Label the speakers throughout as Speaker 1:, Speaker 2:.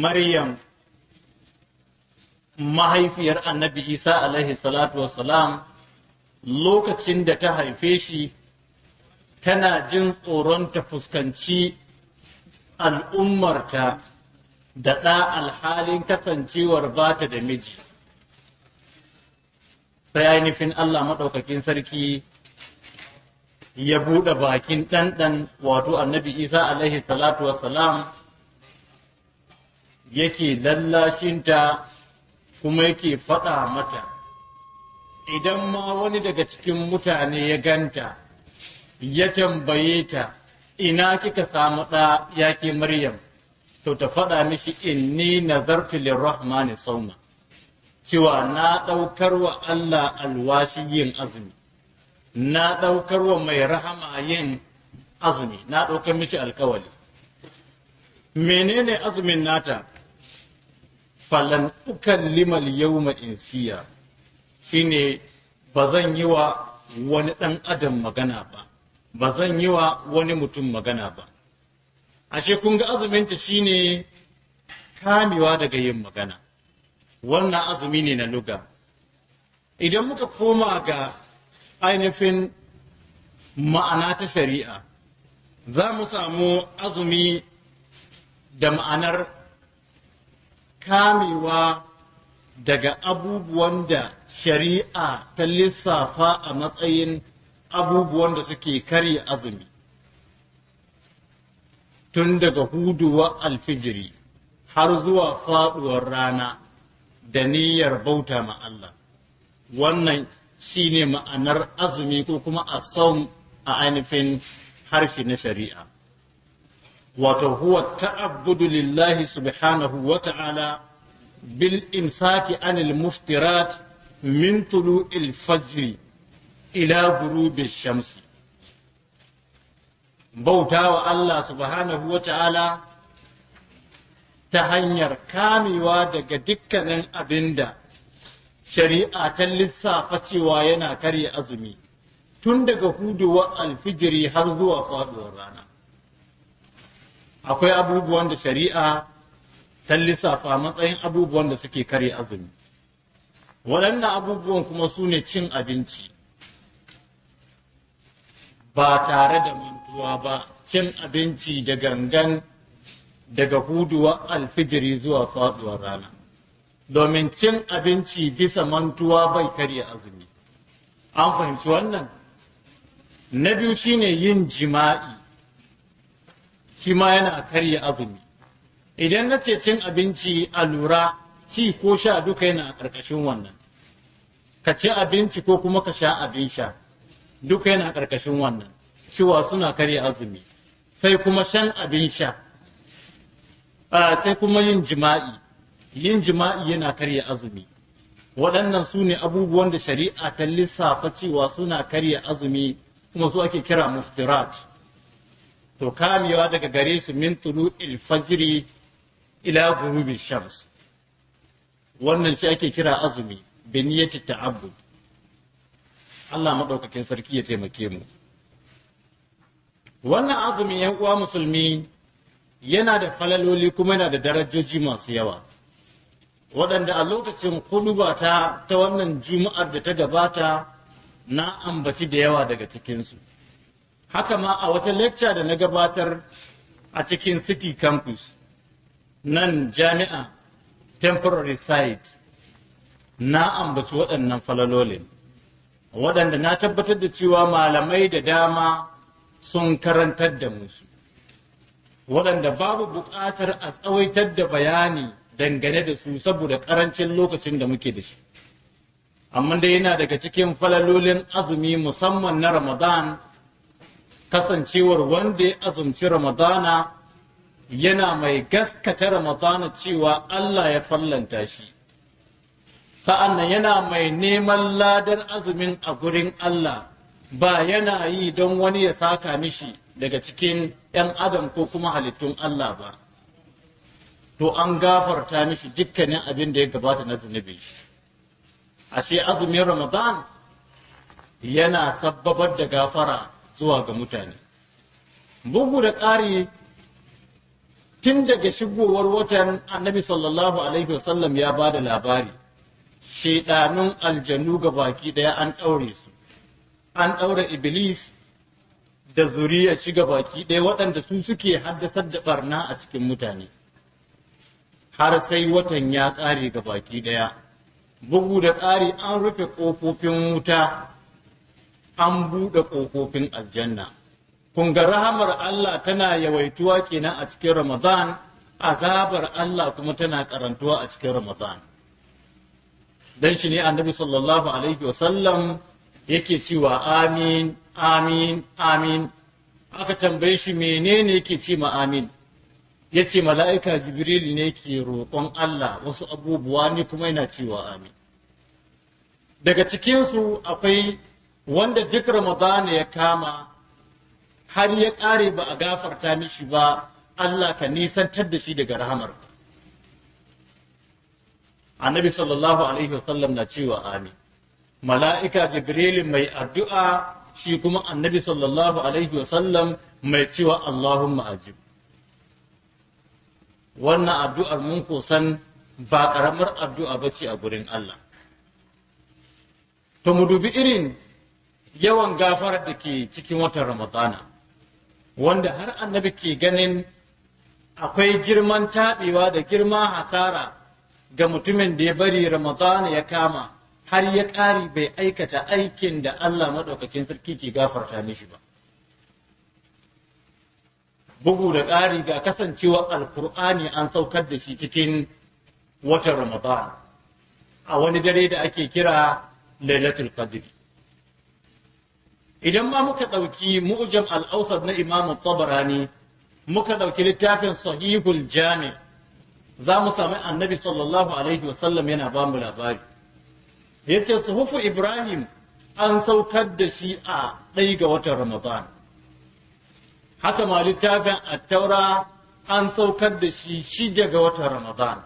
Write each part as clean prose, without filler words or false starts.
Speaker 1: Maryam mahaifiyar Annabi Isa alaihi salatu wassalam, lokacin da ta haife shi tana jin tsoron ta fuskanci al'ummarta da ɗa, alhalin kasancewar bata da miji. Sai ainihin Allah maɗaukakin sarki ya buɗe bakin ɗanɗan, wato Annabi Isa alaihi salatu wassalam, yake lallashinta kuma yake faɗa mata idan ma wani daga cikin mutane ya ganta ya tambaye ta, "Ina kika samu ɗa, ya ke Maryam?" to ta faɗa mishi, "Inni nazartu lirrahmani sauma," cewa na ɗaukar wa Allah alwashi yin azumi, na ɗaukar wa mai rahama yin azumi, na ɗaukar mishi alkawali. Menene azumin nata? "Falan ukallima yawma insiya", shine ba zan yi wa wani ɗan adam magana ba, ba zan yi wa wani mutum magana ba. Ashe kun ga azuminta shine kamewa daga yin magana. Wannan azumi ne na luga. Idan muka koma ga ainihin ma'ana ta shari'a, za mu samu azumi da ma'anar kamewa daga abubuwan da shari'a ta lissafa a matsayin abubuwan da suke karya azumi, tun daga huduwar alfijiri har zuwa faduwar rana, da niyyar bauta ma Allah. Wannan shine ma'anar azumi ko kuma asaum a ainihin harshe na shari'a, wato huwa ta'abbudu lillahi subhanahu wa ta'ala bil imsaki anil muftirat min tulu'il fajri ila ghurubi shamsi. Bauta wa Allah subhanahu wa ta'ala ta hanyar kamewa daga dukkanin abinda shari'a ta lissafa cewa yana karya azumi, tun daga huduwar alfijiri har zuwa faduwar rana. Akwai abubuwan da shari'a ta lissafa matsayin abubuwan da suke karya azumi. Waɗannan abubuwan kuma su ne cin abinci ba tare da mantuwa ba, cin abinci da gangan daga huduwar alfijiri zuwa faduwar rana, domin cin abinci bisa mantuwa bai karya azumi. An fahimci wannan? Na biyu shine yin jima'i, shi ma yana karya azumi. Idan na ce cin abinci, a lura, ci ko sha duka yana a ƙarƙashin wannan. Ka ci abinci ko kuma ka sha abin sha, duka yana a ƙarƙashin wannan, cewa suna karya azumi. Sai kuma shan abin sha, sai kuma yin jima'i. Yin jima'i yana karya azumi. Waɗannan su ne abubuwan da shari'a ta lissafa cewa suna karya azumi, kuma su ake kira muftirat. To kamewa daga gare su min tulu'il fajri ila ghurubi shams, wannan shi ake kira azumi bi niyyati ta'abbud. Allah madaukakin sarki ya taimake mu. Wannan azumi, yan uwa musulmi, yana da falaloli kuma yana da darajoji masu yawa, waɗanda a lokacin huduba ta wannan Juma'ar da ta gabata na ambaci da yawa daga cikinsu. Haka ma a wata lecture da na gabatar a cikin City Campus nan jami'a, temporary site, na ambaci waɗannan falalolin, waɗanda na tabbatar da cewa malamai da dama sun karantar da musu, waɗanda babu buƙatar a tsawaitar da bayani dangane da su saboda ƙarancin lokacin da muke da shi. Amma dai yana daga cikin falalolin azumi, musamman na Ramadan, kasancewar wanda ya azumci Ramadana yana mai gaskata Ramadana cewa Allah ya fallanta shi, sa'an nan yana mai neman ladar azumin a gurin Allah, ba yana yi don wani ya saka mishi daga cikin ‘yan adam ko kuma halittun Allah ba, to an gafarta mishi dukkanin abin da ya gabata na zunubi shi. Ashe azumin Ramadan yana sabbabar da gafara zuwa ga mutane. Bugu da ƙari, Tun daga shigowar watan, Annabi sallallahu alaihi wasallam ya ba da labari, shaidanun aljanu ga baki ɗaya an ɗaure su, an ɗaure Iblis da zuriyar shi ga baki ɗaya, waɗanda su suke haddasar da ɓarna a cikin mutane, har sai watan ya ƙare ga baki ɗaya. Bugu da ƙari, an rufe ƙofofin wuta, an buɗe ƙofofin aljanna. Kun ga rahamar Allah tana yawaituwa kenan a cikin Ramadan, azabar Allah kuma tana karantuwa a cikin Ramadan. Dan shi ne Annabi sallallahu alaihi wasallam yake cewa amin, amin, amin. Aka tambaye shi menene yake ce ma amin. Yace mala'ika Jibril ne ke roƙon Allah wasu abubuwa, ni kuma yana cewa amin. Daga cikinsu akwai wanda duk Ramadan ya kama har ya ƙare ba a gafarta mishi ba, Allah ka nisantar da shi daga rahamar. Annabi sallallahu alaihi wasallam na cewa amin. Mala'ika Jibril mai addu'a, shi kuma Annabi sallallahu alaihi wasallam mai cewa Allahumma ajib. Wannan addu'ar mun kusan ba ƙaramar addu'a ba ce a gurin Allah. To mu dubi irin yawan gafarar da ke cikin watan Ramadana, wanda har Annabi ke ganin akwai girman taɓewa da girma hasara ga mutumin da ya bari Ramadana ya kama har ya ƙare bai aikata aikin da Allah Maɗaukakin Sarki ke gafarta mishi ba. Bugu da ƙari, ga kasancewa Alkur'ani an saukar da shi cikin watan Ramadan a wani dare da ake kira Lailatul Qadr. Idan ma muka ɗauki Mu'jam al-Awsat na Imam Tabarani, muka ɗauki littafin Sahihul Jami, za mu sami Annabi sallallahu alaihi wasallam yana ba mu labari. Yace Suhufu Ibrahim an saukar da shi a 1 ga watan Ramadan. Haka ma littafin Attaura an saukar da shi 6 ga watan Ramadan.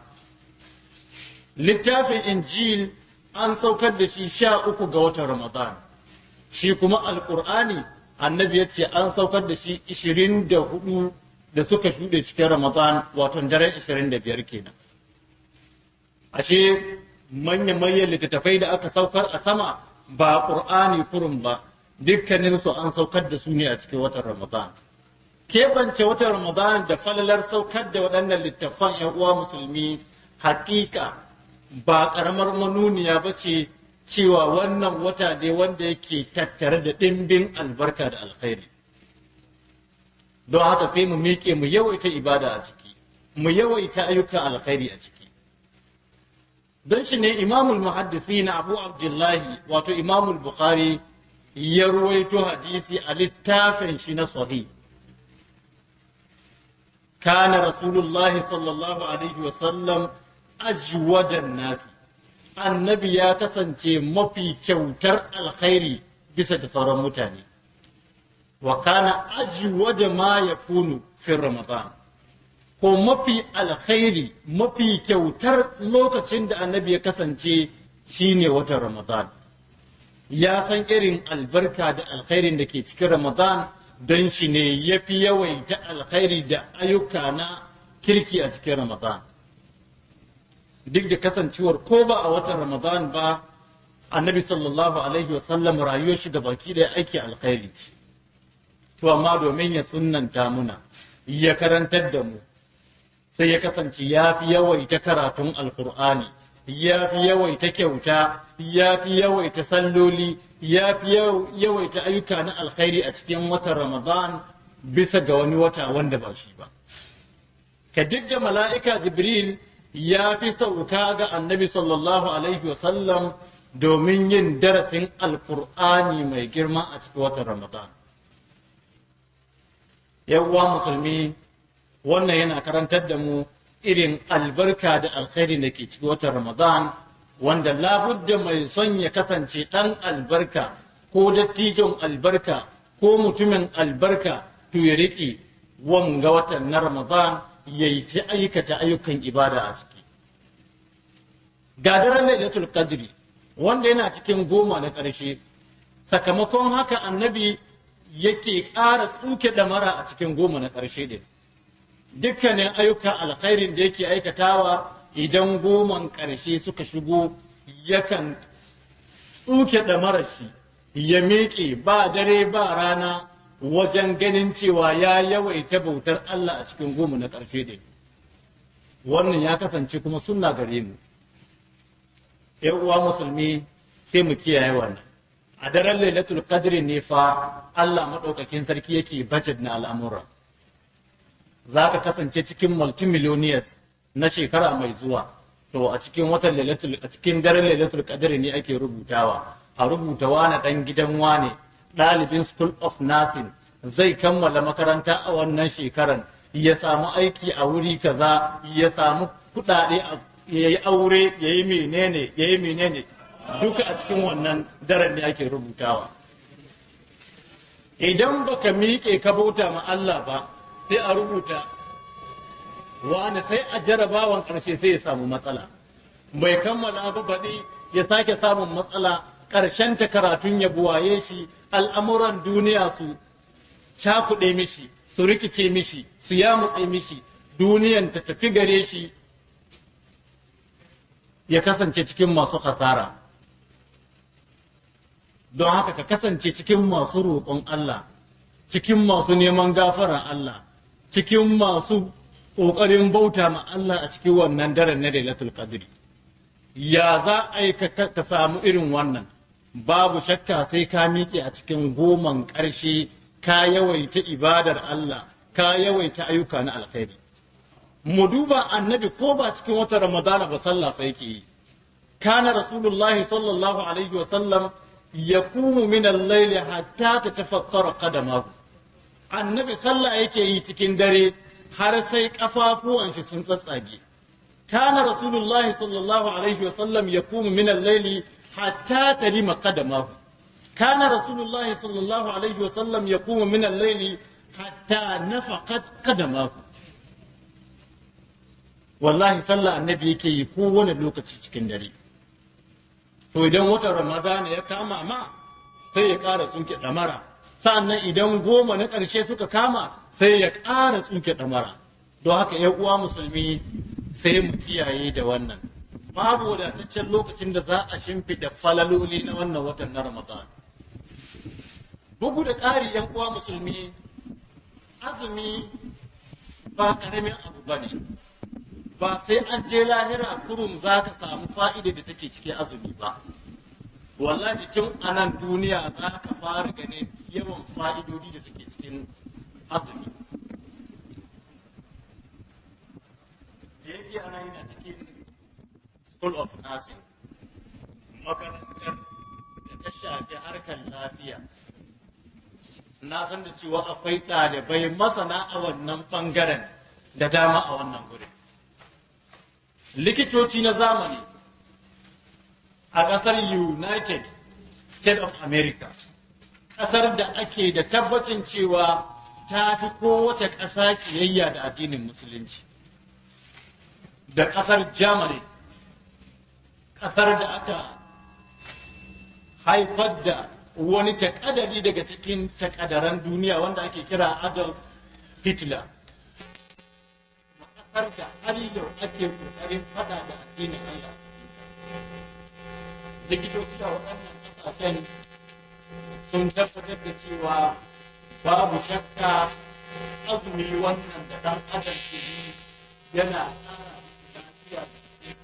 Speaker 1: Littafin Injil an saukar da shi 13 ga watan Ramadan. Shi kuma Alƙur'ani, Annabi ya ce an saukar da shi 24 da suka shuɗe cikin Ramadan, wato daren 25 kenan. Ashe manya-manyan littattafai da aka saukar a sama, ba Ƙur'ani kurum ba, dukkaninsu an saukar da su ne a cikin watan Ramadan. Keɓance watan Ramadan da falalar saukar da waɗannan littattafan, 'yan uwa musulmi, haƙiƙa ba ƙaramar manuniya ba ce cewa wannan wata ne wanda yake tattare da ɗimbin albarka da alkhairi. Don haka sai mu miƙe mu yawaita ibada a ciki, mu yawaita ayyukan alkhairi a ciki. Don shi ne Imamul Muhaddisi na Abu Abdullahi, wato Imamul Bukhari, ya ruwaito hadisi a littafin shi na Sahih: Kana Rasulullahi sallallahu alaihi wasallam ajwadan nasi. Annabi ya kasance mafi kyautar alkhairi bisa ga sauran mutane. Wa kana ajwada ma yakunu fi Ramadan, ko mafi alkhairi, mafi kyautar lokacin da Annabi ya kasance shine watan Ramadan. Ya san irin albarka da alkhairin da ke cikin Ramadan, don shi ne ya fi yawaita alkhairi da ayyuka na kirki a cikin Ramadan. Duk da kasancewar ko ba a watan Ramadan ba, Annabi sallallahu alaihi wasallam rayuwar shi baki da aiki alkhairi ce. To amma domin ya sunnanta muna, ya karantar da mu, sai ya kasance ya fi yawaita karatun Alkur'ani, ya fi yawaita kyauta, ya fi yawaita salloli, ya fi yawaita ayyuka na alkhairi a cikin watan Ramadan bisa ga wani wata wanda ba shi ba. Ka duk da mala'ika Jibril ya fi sauka ga Annabi sallallahu alaihi wasallam domin yin darasin Alkur'ani mai girma a cikin watan Ramadan. Yawwa musulmi, wannan yana karantar da mu irin albarka da alkhairi da ke cikin watan Ramadan, wanda labudda mai son ya kasance ɗan albarka ko dattijon albarka ko mutumin albarka, to ya riƙe wanga watan na Ramadan, ya yi ta aikata ayyukan ibada a ciki. Ga daren Lailatul Qadri wanda yana cikin 10 na ƙarshe, sakamakon haka Annabi yake ƙara tsuke ɗamara a cikin 10 na ƙarshe ɗin. Dukkanin ayyukan alkhairin da yake aikatawa, idan goman ƙarshe suka shigo, yakan tsuke ɗamarar shi, ya miƙe ba dare ba rana wajen ganin cewa ya yawaita bautar Allah a cikin 10 na ƙarshe ɗin. Wannan ya kasance kuma sunna gare mu. ‘Yan uwa musulmi, sai mu kiyaye wannan. A daren Lailatul Qadri ne fa Allah maɗaukakin sarki yake budget na al'amura. Za ka kasance cikin multimillionaires na shekara mai zuwa. To, a cikin watan Lailatul, a cikin daren Lailatul Qadri ne ake rubutawa. A rubuta wane ɗan gidan wane, ɗalibin School of Nursing, zai kammala makaranta a wannan shekaran, ya samu aiki a wuri kaza, ya samu kuɗaɗe, ya yi aure, ya yi menene, ya yi menene, duka a cikin wannan daren ne ake rubutawa. Idan baka miƙe ka bauta ma Allah ba, sai a rubuta wani, sai a jarabawan ƙarshe sai ya samu matsala, bai kammala ba, baɗi ya sake samun matsala, ƙarshen ta karatun ya buwaye shi, al'amuran duniya su cakuɗe mishi, su rikice mishi, su yamutse mishi, duniyan ta tafi gare shi, ya kasance cikin masu hasara. Don haka ka kasance cikin masu roƙon Allah, cikin masu neman gafaran Allah, cikin masu ƙoƙarin bauta ma Allah a cikin wannan daren na Lailatul Qadri. Ya za a yi ka samu irin wannan? Babu shakka sai ka miƙe a cikin 10n ƙarshe, ka yawaita ibadar Allah, ka yawaita ayyuka na alkhairi. Mu duba Annabi, ko ba cikin watan Ramadana ba, sallah fa yake yi. Kana Rasulullahi sallallahu alaihi wa sallam yaqumu min al-layli hatta tatafattara qadamahu. Annabi sallah yake yi cikin dare har sai kafafuwan shi sun tsatsage. Kana Rasulullahi sallallahu alaihi wa sallam yaqumu min al-layli hatta tarima qadamahu. Kana Rasulullahi sallallahu alaihi wa sallam yaqumu min al-layli hatta nafaqat qadamahu. Wallahi sallah Annabi yake yi kowane lokaci cikin dare. To, idan watan Ramadana ya kama ma, sai ya ƙara tsunke ɗamara. Sa'annan idan 10 na ƙarshe suka kama, sai ya ƙara tsunke ɗamara. Don haka, ‘yan uwa musulmi, sai mu kiyaye da wannan. Babu wadataccen lokacin da za a shimfiɗa falaloli na wannan watan na Ramadan. Bugu da ƙari, ‘yan uwa musulmi, azumi ba ƙaramin abu ba ne. Ba sai an je lahira kurum za ka samu fa'ida da take cikin azumi ba. Wallahi tun a nan duniya za ka fara ganin yawan fa'idodi da suke cikin azumi. Da yake ana yana cikin School of Nursing, makarantar da ta shafi harkar lafiya, na san da cewa akwai ɗalibai masana a wannan ɓangaren da dama a wannan gurin. Likitoci na zamani a ƙasar United States of America, ƙasar da ake da tabbacin cewa ta fi kowace ƙasa kiyayya da addinin Musulunci, da ƙasar Germany, ƙasar da aka haifar da wani takadari daga cikin takadaran duniya wanda ake kira Adolf Hitler, ƙasar da har yau ake ƙoƙarin fada da addinin Allah. Likitoci a waɗannan ƙasashen sun tabbatar da cewa babu shakka azumi wannan da ɗan adam ke yi yana ƙara lafiya,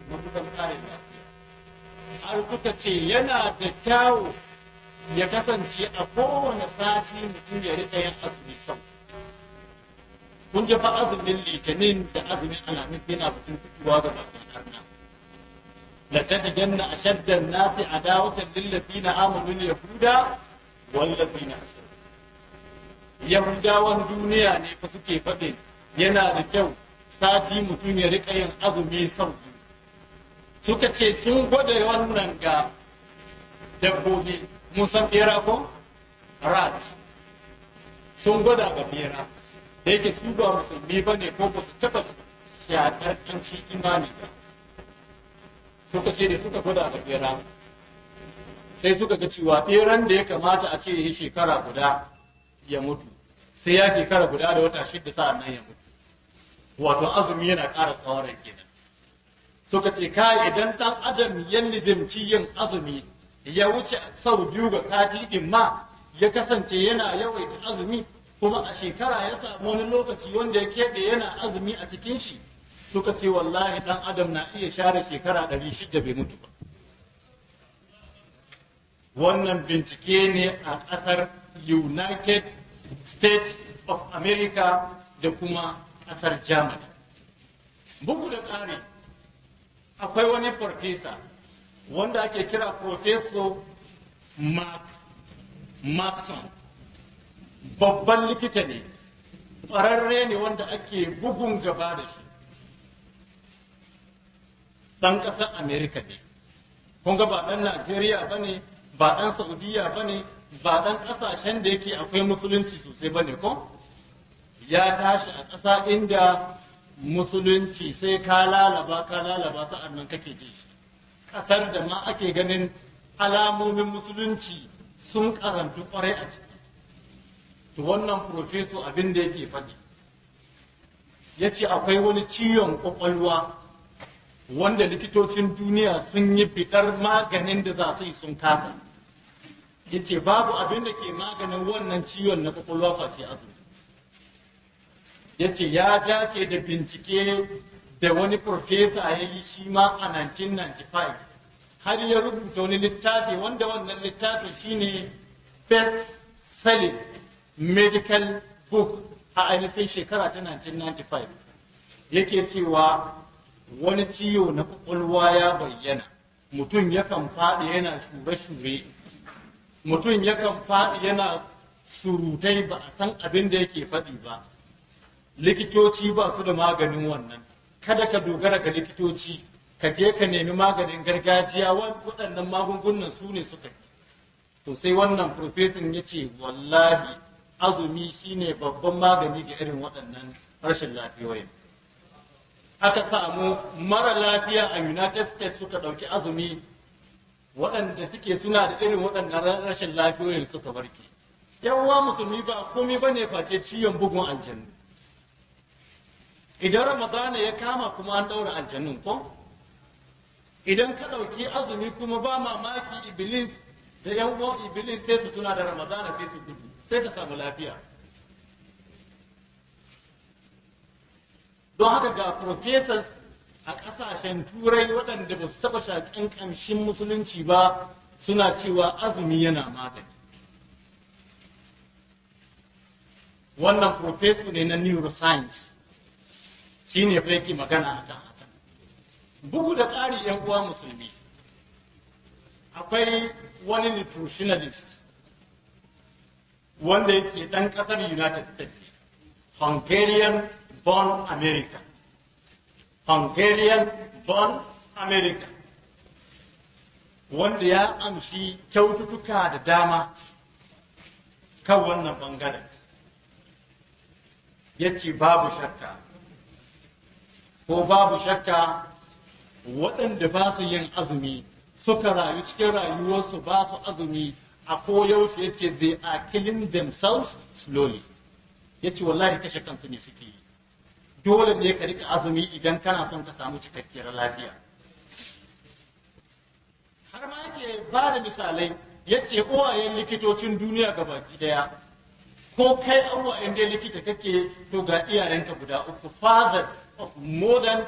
Speaker 1: matuƙar ƙarin lafiya. Har suka ce yana da kyawu ya kasance a kowane sati mutum ya riƙa yin azumi sau. Kun ji fa, azumin Litinin da azumin Alhamis yana batun fitowa ga bakin arna. La tajidanna ashadda an-nasi adawatan lil ladina amanu al-yahuda wal ladina ashraku. Yahudawan duniya ne fa suke faɗin yana da kyau sati mutum ya riƙa yin azumi sau biyu. Suka ce sun gwada wannan ga dabbobi. Mun san bera ko rat? Sun gwada ga bera. Da yake su ba musulmi ba ne, ko ba su taɓa shaƙar ƙanshin imani ba, suka ce da suka gwada ga bera, sai suka ga cewa beran da ya kamata a ce ya yi shekara guda ya mutu, sai ya shekara guda da wata 6 sa'an nan ya mutu. Wato azumi yana ƙara tsawon rai kenan. Suka ce kai, idan ɗan adam ya lizimci yin azumi ya wuce sau 2 ga sati ɗin ma, ya kasance yana yawaita azumi, kuma a shekara ya samu wani lokaci wanda ya keɓe yana azumi a cikin shi, suka ce wallahi ɗan adam na iya share shekara 600 bai mutu ba. Wannan bincike ne a ƙasar United States of America da kuma ƙasar Germany. Bugu da ƙari, akwai wani farfesa wanda ake kira Professor Mark Maxon, babban likita ne, ƙwararre ne wanda ake bugun gaba da shi, ɗan ƙasar America ne. Kun ga ba ɗan Najeriya ba ne, ba ɗan Saudiya ba ne, ba ɗan ƙasashen da yake akwai musulunci sosai ba ne, ko? Ya tashi a ƙasa inda musulunci sai ka lalaba ka lalaba sa'an nan kake ji shi, ƙasar da ma ake ganin alamomin musulunci sun karantu ƙwarai a ciki. To, wannan professor abin da yake faɗi, ya ce akwai wani ciwon ƙwaƙwalwa wanda likitocin duniya sun yi fitar maganin da za su yi sun kasa. Ya ce babu abin da ke maganin wannan ciwon na ƙwaƙwalwa face azumi. Ya ce ya dace da bincike da wani professor ya yi shi ma a 1995, har ya rubuta wani littafi wanda wannan littafi shine best selling medical book a ainihin shekara ta 1995. Yake cewa wani ciwo na kwakwalwa ya bayyana, mutum yakan faɗi yana shure-shure, mutum yakan faɗi yana surutai, ba a san abin da yake faɗi ba. Likitoci ba su da maganin wannan. Kada ka dogara ga likitoci, ka je ka nemi maganin gargajiya, waɗannan magungunan su ne suka yi. To, sai wannan professor ya ce wallahi azumi shine babban magani ga irin waɗannan rashin lafiyoyin. Aka samu mara lafiya a United States suka ɗauki azumi, waɗanda suke suna da irin waɗannan rashin lafiyoyin suka warke. 'Yan uwa musulmi, ba komai bane face ciwon bugun aljannu. Idan Ramadana ya kama kuma an ɗaura aljannun ko, idan ka ɗauki azumi kuma, ba mamaki Iblis da yan uwan Iblis sai su tuna da Ramadana sai su gudu, sai ka samu lafiya. Don haka ga professors a ƙasashen Turai waɗanda ba su taɓa shaƙin ƙamshin musulunci ba suna cewa azumi yana magani. Wannan professor ne na neuroscience, shi ne fa yake magana akan haka. Bugu da ƙari, 'yan uwa musulmi, akwai wani nutritionalist wanda yake ɗan ƙasar United States, Hungarian born America, Hungarian born America, wanda ya amshi kyaututtuka da dama kan wannan bangaren, ya ce babu shakka ko babu shakka waɗanda ba su yin azumi, suka rayu cikin rayuwarsu ba su azumi a koyaushe, ya ce they are killing themselves slowly. Ya ce wallahi kashe kansu ne suke yi. Dole ne ka rika azumi idan kana son ka samu cikakkiyar lafiya. Har ma yake ba da misalai, ya ce uwayen likitocin duniya baki daya, ko kai uwayen dai likita kake, to ga iyayenka guda uku, fathers of modern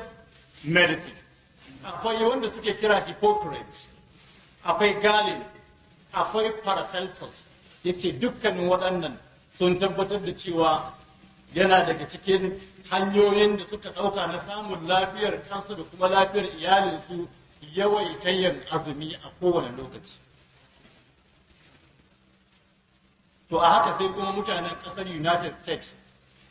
Speaker 1: medicine. Akwai wanda suke kira Hippocrates, akwai Galen, akwai Paracelsus. Ya ce dukkanin waɗannan sun tabbatar da cewa yana daga cikin hanyoyin da suka ɗauka na samun lafiyar kansu da kuma lafiyar iyalinsu yawaita yin azumi a kowane lokaci. To, a haka sai kuma mutanen ƙasar United States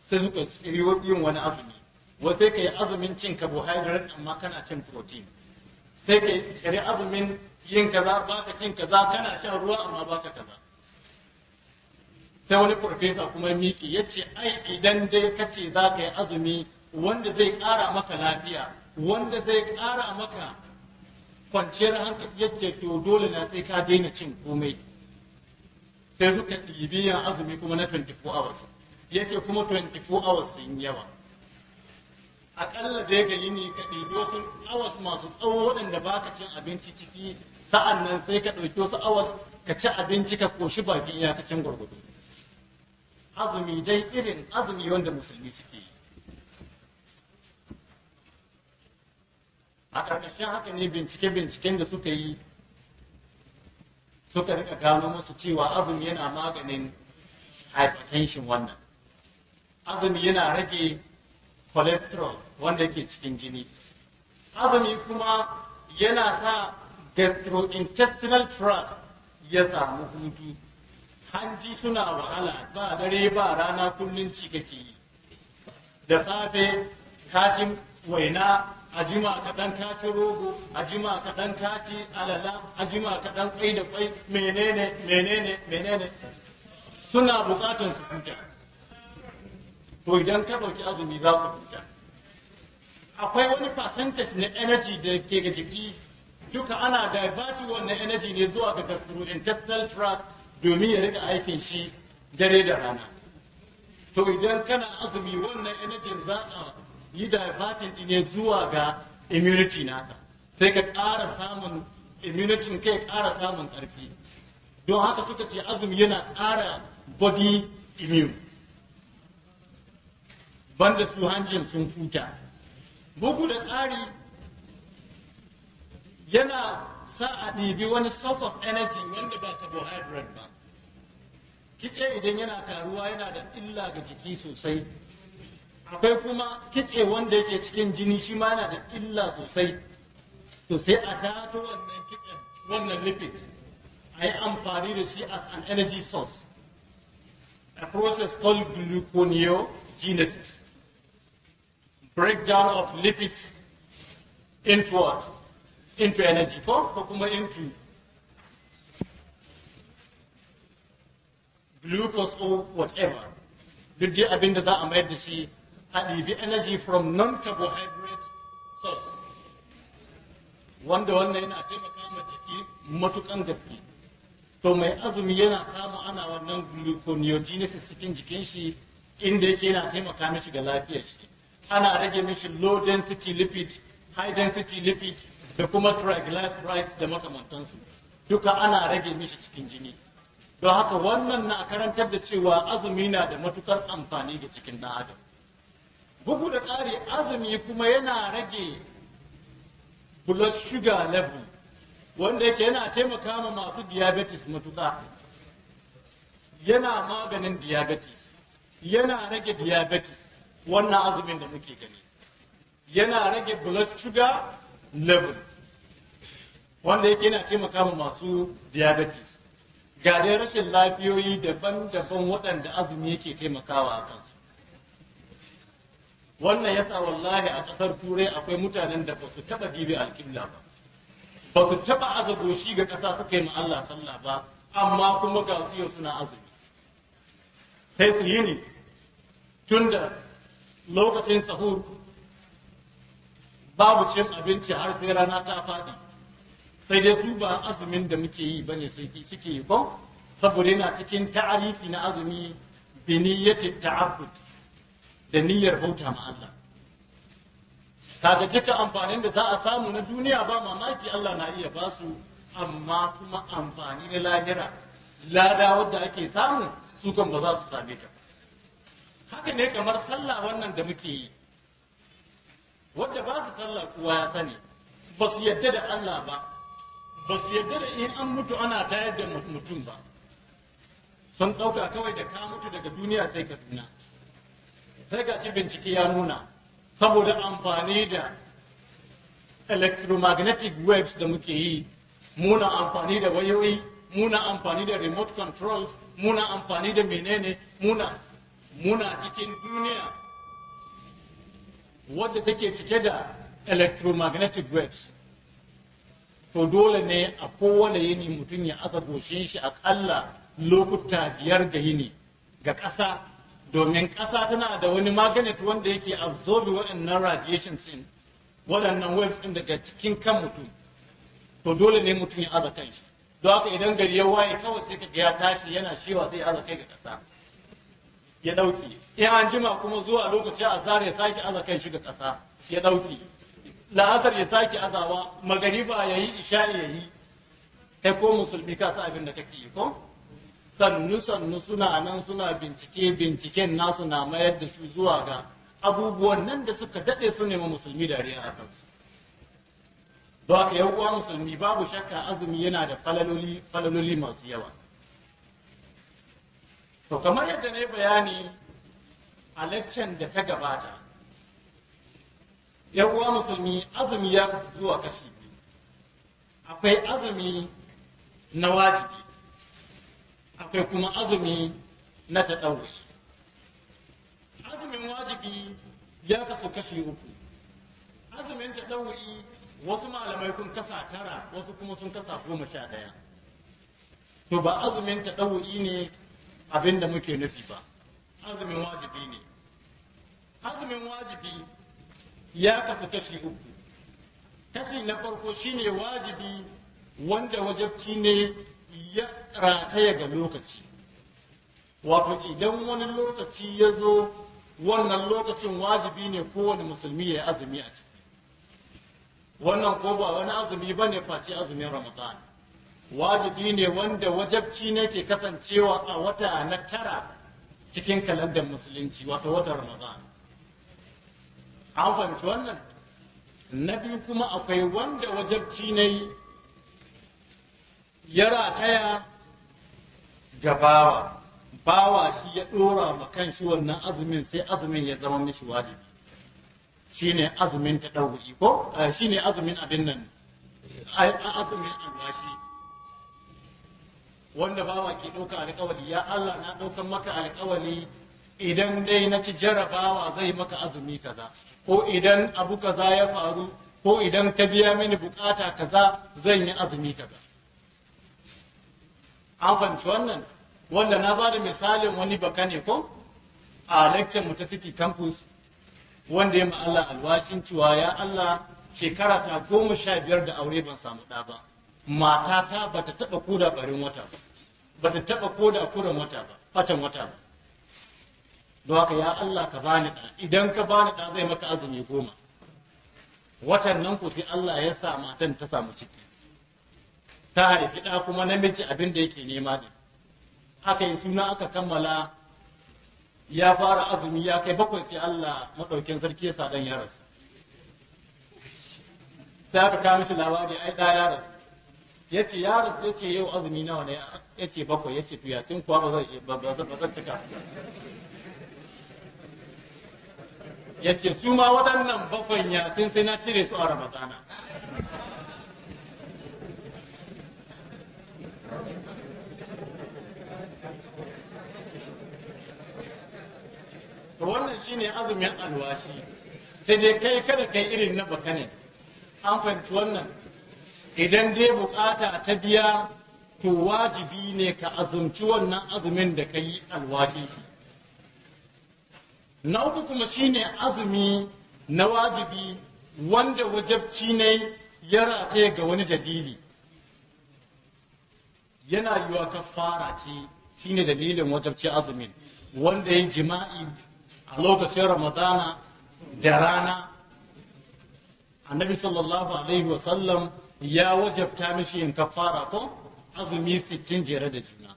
Speaker 1: sai suka tsiri yin wani azumi, wai sai ka yi azumin cin carbohydrate amma kana cin protein, sai ka yi tsiri azumin yin kaza, baka cin kaza, kana shan ruwa amma baka kaza. Sai wani farfesa kuma miƙe ya ce ai idan dai ka ce za ka yi azumi wanda zai ƙara maka lafiya, wanda zai ƙara maka kwanciyar hankali, ya ce to dole na sai ka daina cin komai. Sai suka ɗibi yin azumi kuma na 24 hours, ya ce kuma 24 hours sun yawa. Aƙalla dai ga yini ka ɗibi wasu hours masu tsawo waɗanda baka cin abinci ciki, sa'an nan sai ka ɗauki wasu hours ka ci abinci ka koshi bakin iyakacin gwargwado. Azumi dai irin azumi wanda musulmi suke yi. A ƙarƙashin haka ne bincike-binciken da suka yi suka rika gano musu cewa azumi yana maganin hypertension. Wannan azumi yana rage cholesterol wanda yake cikin jini. Azumi kuma yana sa gastrointestinal tract ya samu hutu. Hanji suna wahala, ba dare ba rana, kullum ci kake yi. Da safe ka ci waina, a jima kaɗan ka ci rogo, a jima kaɗan ka ci alala, a jima kaɗan kwai da kwai, menene menene menene, suna buƙatar su huta. To idan ka ɗauki azumi za su huta. Akwai wani percentage na energy da ke ga jiki, duka ana diverting wannan energy ne zuwa ga gastrointestinal tract domin ya rika aikin shi dare da rana. To idan kana azumi, wannan energy za a yi diverting din ne zuwa ga immunity naka, sai ka ƙara samun immunity, kai ƙara samun ƙarfi. Don haka suka ce azumi yana ƙara body immune. Banda su hanjin sun huta, bugu da ƙari yana sa a ɗibi wani source of energy wanda ba carbohydrate ba. Kice idan yana taruwa yana da illa ga jiki sosai. Akwai kuma kitse wanda yake cikin jini, shi ma yana da illa sosai. To sai a tato wannan kitsen, wannan lipid, a yi amfani da shi as an energy source, a process called gluconeogenesis, breakdown of lipids into what? Into energy ko kuma into glucose or whatever. Duk dai abin da za a mayar da shi a ɗibi energy from non-carbohydrate source, wanda wannan yana taimaka ma jiki matukan gaske. To mai azumi yana samu ana wannan gluconeogenesis cikin jikin shi, inda yake yana taimaka mishi ga lafiyar shi. Ana rage mishi low density lipid, high density lipid da kuma triglycerides da makamantansu, duka ana rage mishi cikin jini. Don haka wannan na karantar da cewa azumi na da matukar amfani ga cikin ɗan adam. Bugu da ƙari, azumi kuma yana rage blood sugar level, wanda yake yana taimaka ma masu diabetes matuƙa. Yana maganin diabetes, yana rage diabetes. Wannan azumin da muke gani yana rage blood sugar level, wanda yake yana taimaka ma masu diabetes. Ga dai rashin lafiyoyi daban-daban waɗanda azumi yake taimakawa a kansu. Wannan yasa wallahi a ƙasar Turai akwai mutanen da ba su taɓa dibi alƙibla ba, ba su taɓa aza goshi ga ƙasa suka yi ma Allah sallah ba, amma kuma ga su yau suna azumi. Sai su yi ne tun da lokacin sahur babu cin abinci har sai rana ta faɗi. Sai dai su ba azumin da muke yi bane suke yi ko, saboda yana cikin ta'arifi na azumi bi niyyati ta'abbud, da niyyar bauta ma Allah. Kaga duka amfanin da za a samu na duniya ba mamaki Allah na iya basu, amma kuma amfani na lahira, lada wadda ake samu, su kan ba za su same ta. Haka ne kamar sallah wannan da muke yi. Wadda ba su sallah kuwa ya sani ba su yadda da Allah ba, ba su yadda da in an mutu ana tayar da mutum ba. Sun ɗauka kawai da ka mutu daga duniya sai ka tuna. Sai ga shi bincike ya nuna, saboda amfani da electromagnetic waves da muke yi, muna amfani da wayoyi, muna amfani da remote controls, muna amfani da menene, muna cikin duniya wadda take cike da electromagnetic waves. To dole ne a kowane yini mutum ya aza goshin shi akalla lokuta 5 ga yini ga ƙasa, domin ƙasa tana da wani magnet wanda yake absorb waɗannan radiations din, waɗannan waves din daga cikin kan mutum. To dole ne mutum ya aza kanshi. Don haka idan gari ya waye, kawai sai ka ga ya tashi yana shewa, sai ya aza kai ga ƙasa. ya ɗauke. In an jima kuma zuwa lokacin azhar ya sake aza kan shi ga ƙasa ya ɗauke. La'asar ya sake azawa, magariba ya yi, isha'i ya yi. Kai ko musulmi ka sa abin da kake yi ko? Sannu sannu suna nan suna bincike, binciken nasu na mayar da su zuwa ga abubuwan nan da suka daɗe su nema musulmi dariya a kansu. Don haka yan uwa musulmi, babu shakka azumi yana da falaloli, falaloli masu yawa. To kamar yadda na yi bayani a lecture da ta gabata, yan uwa musulmi, azumi ya kasu zuwa kashi biyu. Akwai azumi na wajibi, akwai kuma azumi na taɗawuri. Azumin wajibi ya kasu kashi uku. Azumin taɗawuri wasu malamai sun kasa tara, wasu kuma sun kasa 11. To ba azumin taɗawuri ne abin da muke nufi ba, azumin wajibi ne. Azumin wajibi ya kasu kashi uku. Kashi na farko shine wajibi wanda wajabci ne ya rataya ga lokaci, wato idan wani lokaci ya zo, wannan lokacin wajibi ne kowane musulmi ya azumi a ciki. Wannan ko ba wani azumi ba ne face azumin Ramadan. Wajibi ne wanda wajabci ne ke kasancewa a wata na tara cikin kalandar musulunci, wato watan Ramadan. An fahimci wannan? Na biyu kuma akwai wanda wajabci ne ya rataya ga bawa. Bawa shi ya ɗora ma kan shi wannan azumin, sai azumin ya zama mishi wajibi. Shine azumin ta ɗauki ko shine azumin abin nan, azumin alwashi, wanda bawa ke ɗauka alƙawali: ya Allah, na ɗaukan maka alƙawali, idan dai na ci jarabawa zai maka azumi kaza, ko idan abu kaza ya faru, ko idan ka biya mini bukata kaza zan yi azumi kaza. An fahimci wannan? Wanda na ba da misalin wani baka ne ko a lecture mu ta City Campus, wanda ya Allah alwashin cewa, ya Allah, shekara ta 15 da aure ban samu ɗa ba, matata bata taɓa koda ɓarin wata ba, bata taɓa koda kuran wata ba, fatan wata ba, don haka ya Allah ka bani ɗa, idan ka bani ɗa zai maka azumi 10. Watan nan ku sai Allah ya sa matan ta samu ciki, ta haifi ɗa kuma namiji, abin da yake nema ne. Aka yi suna, aka kammala, ya fara azumi, ya kai 7, sai Allah maɗaukin sarki ya sa ɗan ya rasu. Sai aka kawo mishi labari, ai ɗa ya rasu. Ya ce ya rasu. Ya ce yau azumi nawa ne? Ya ce 7. Ya ce to yasin kuwa ba zan cika su. Ya ce su ma waɗannan 7 yasin sai na cire su a Ramadana. To wannan shine azumin alwashi. Sai dai kai kada kai irin na baka ne. An fahimci wannan? Idan dai bukata ta biya, to wajibi ne ka azumci wannan azumin da ka yi alwashi shi. Na uku kuma shine azumi na wajibi wanda wajabci ne ya rataye ga wani dalili. Yana yiwa kafara ce shine dalilin wajabci azumin. Wanda ya jima'i a lokacin Ramadana da rana, Annabi sallallahu alaihi wasallam ya wajabta mishi yin kafara ko azumi 60 jere da juna.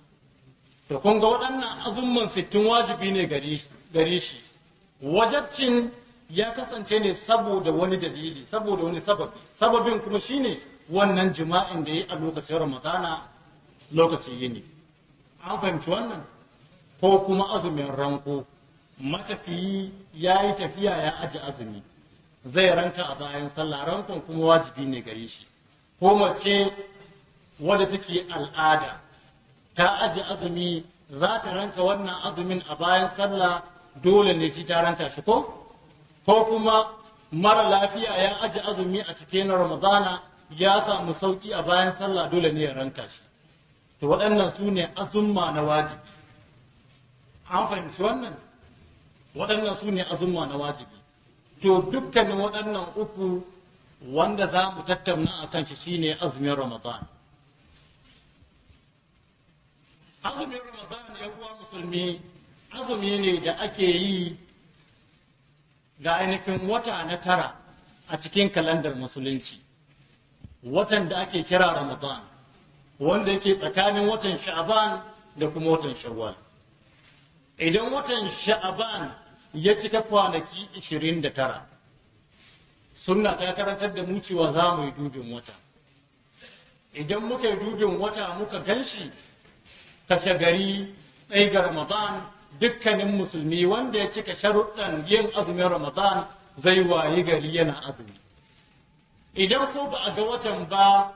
Speaker 1: To kun ga waɗannan azumman 60 wajibi ne gare shi. Wajabcin ya kasance ne saboda wani dalili, saboda wani sababi. Sababin kuma shine wannan jima'in da ya yi a lokacin Ramadana, lokacin yini. An fahimci wannan? Ko kuma azumin ranko. Matafiyi ya yi tafiya ya aji azumi, zai ranka a bayan sallah, rankon kuma wajibi ne gare shi. Ko mace wadda take al'ada ta aji azumi, za ta ranka wannan azumin a bayan sallah, dole ne shi ta ranka shi. Ko kuma mara lafiya ya aji azumi a cikin Ramadana, ya samu sauki a bayan sallah, dole ne ya ranka shi. To waɗannan su ne azumma na wajibi. An fahimci wannan? Waɗannan su ne azumma na wajibi. To dukkanin waɗannan uku, wanda za mu tattauna a kan shi shine azumin Ramadan. Azumin Ramadan, yan uwa musulmi, Azumi ne da ake yi ga ainihin wata na tara a cikin kalandar musulunci, watan da ake kira Ramadan, wanda yake tsakanin watan Sha'aban da kuma watan Shawwal. Idan watan Sha'aban ya cika kwanaki 29, sunna ta karantar da mu cewa za mu yi dubin wata. Idan muka yi dubin wata muka ganshi kashe gari 1 ga Ramadan, dukkanin musulmi wanda ya cika sharuɗan yin azumin Ramadan zai wayi gari yana azumi. Idan ko ba a ga watan ba,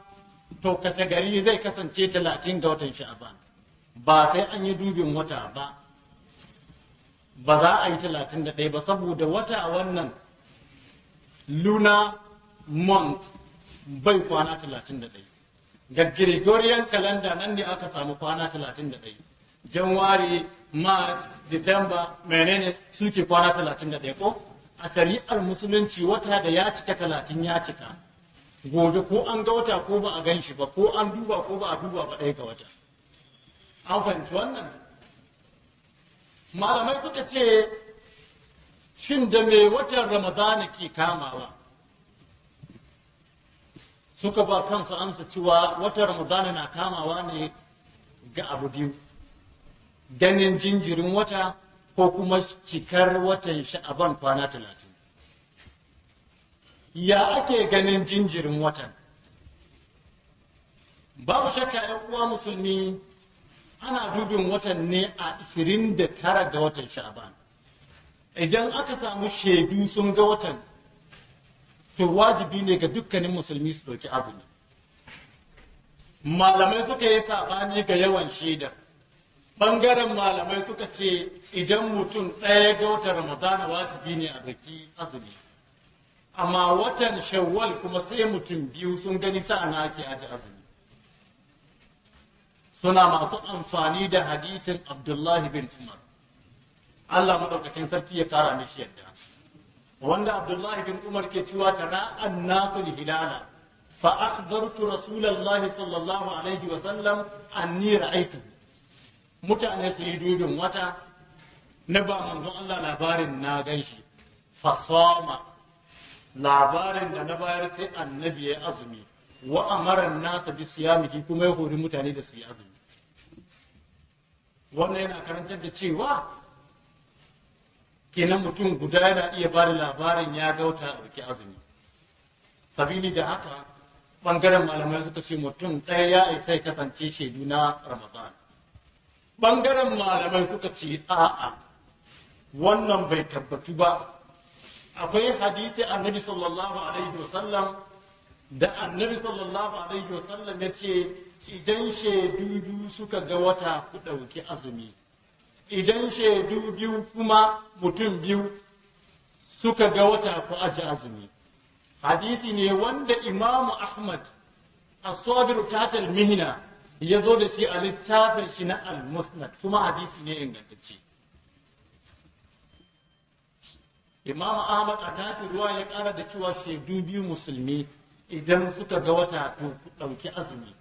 Speaker 1: to kashe gari zai kasance 30 ga watan Sha'aban. Ba sai an yi dubin wata ba, ba za a yi 31 ba, saboda wata wannan lunar month bai kwana 31. Ga Gregorian calendar nan ne aka samu kwana 31. January, March, December, menene suke kwana 31 ko? A shari'ar musulunci wata da ya cika 30 ya cika. Gobe ko an ga wata ko ba a gan shi ba, ko an duba ko ba a duba ba, 1 ga wata. An fahimci wannan? Malamai suka ce, shin da me watan Ramadana ke kamawa? Suka ba kansu amsa cewa watan Ramadana na kamawa ne ga abu biyu: ganin jinjirin wata ko kuma cikar watan Sha'aban kwana 30. Ya ake ganin jinjirin watan? Babu shakka, 'yan uwa musulmi, ana dubin watan ne a 29 ga watan Sha'aban. Idan aka samu shaidu sun ga watan, to wajibi ne ga dukkanin musulmi su ɗauki azumi. Malamai suka yi saɓani ga yawan shaidar. Ɓangaren malamai suka ce idan mutum ɗaya ga watan Ramadana, wajibi ne a ɗauki azumi. Amma watan Shawwal kuma sai mutum biyu sun gani sa'an ake aje azumi. Suna masu amfani da hadisin Abdullahi bin Umar, Allah maɗaukakin sarki ya kara mishi yadda, wanda Abdullahi bin Umar ke cewa تراءى الناس الهلال فأخبرت رسول الله صلى الله عليه وسلم أني رأيته. Mutane su yi dubin wata, na ba manzon Allah labarin na ganshi, فصام. Labarin da na bayar, sai annabi ya azumi, وأمر الناس بصيامه, kuma ya hori mutane da su yi azumi. Wannan yana karantar da cewa kenan mutum guda yana iya ba da labarin ya ga wata a ɗauki azumi. Sabili da haka, ɓangaren malamai suka ce mutum ɗaya ya sai kasance shaidu na Ramadan. Ɓangaren malamai suka ce a'a, wannan bai tabbatu ba. Akwai hadisi annabi sallallahu alaihi wasallam da annabi sallallahu alaihi wasallam ya ce idan shaidu biyu suka ga wata, ku ɗauki azumi. Idan shaidu biyu kuma mutum biyu suka ga wata, ku aji azumi. Hadisi ne wanda Imamu Ahmad الصابر تحت المحنة ya zo da shi a littafin shi na Al-Musnad, kuma hadisi ne ingantacce. Imam Ahmad a tashi ruwa ya ƙara da cewa shaidu biyu musulmi idan suka ga wata, to ku ɗauki azumi,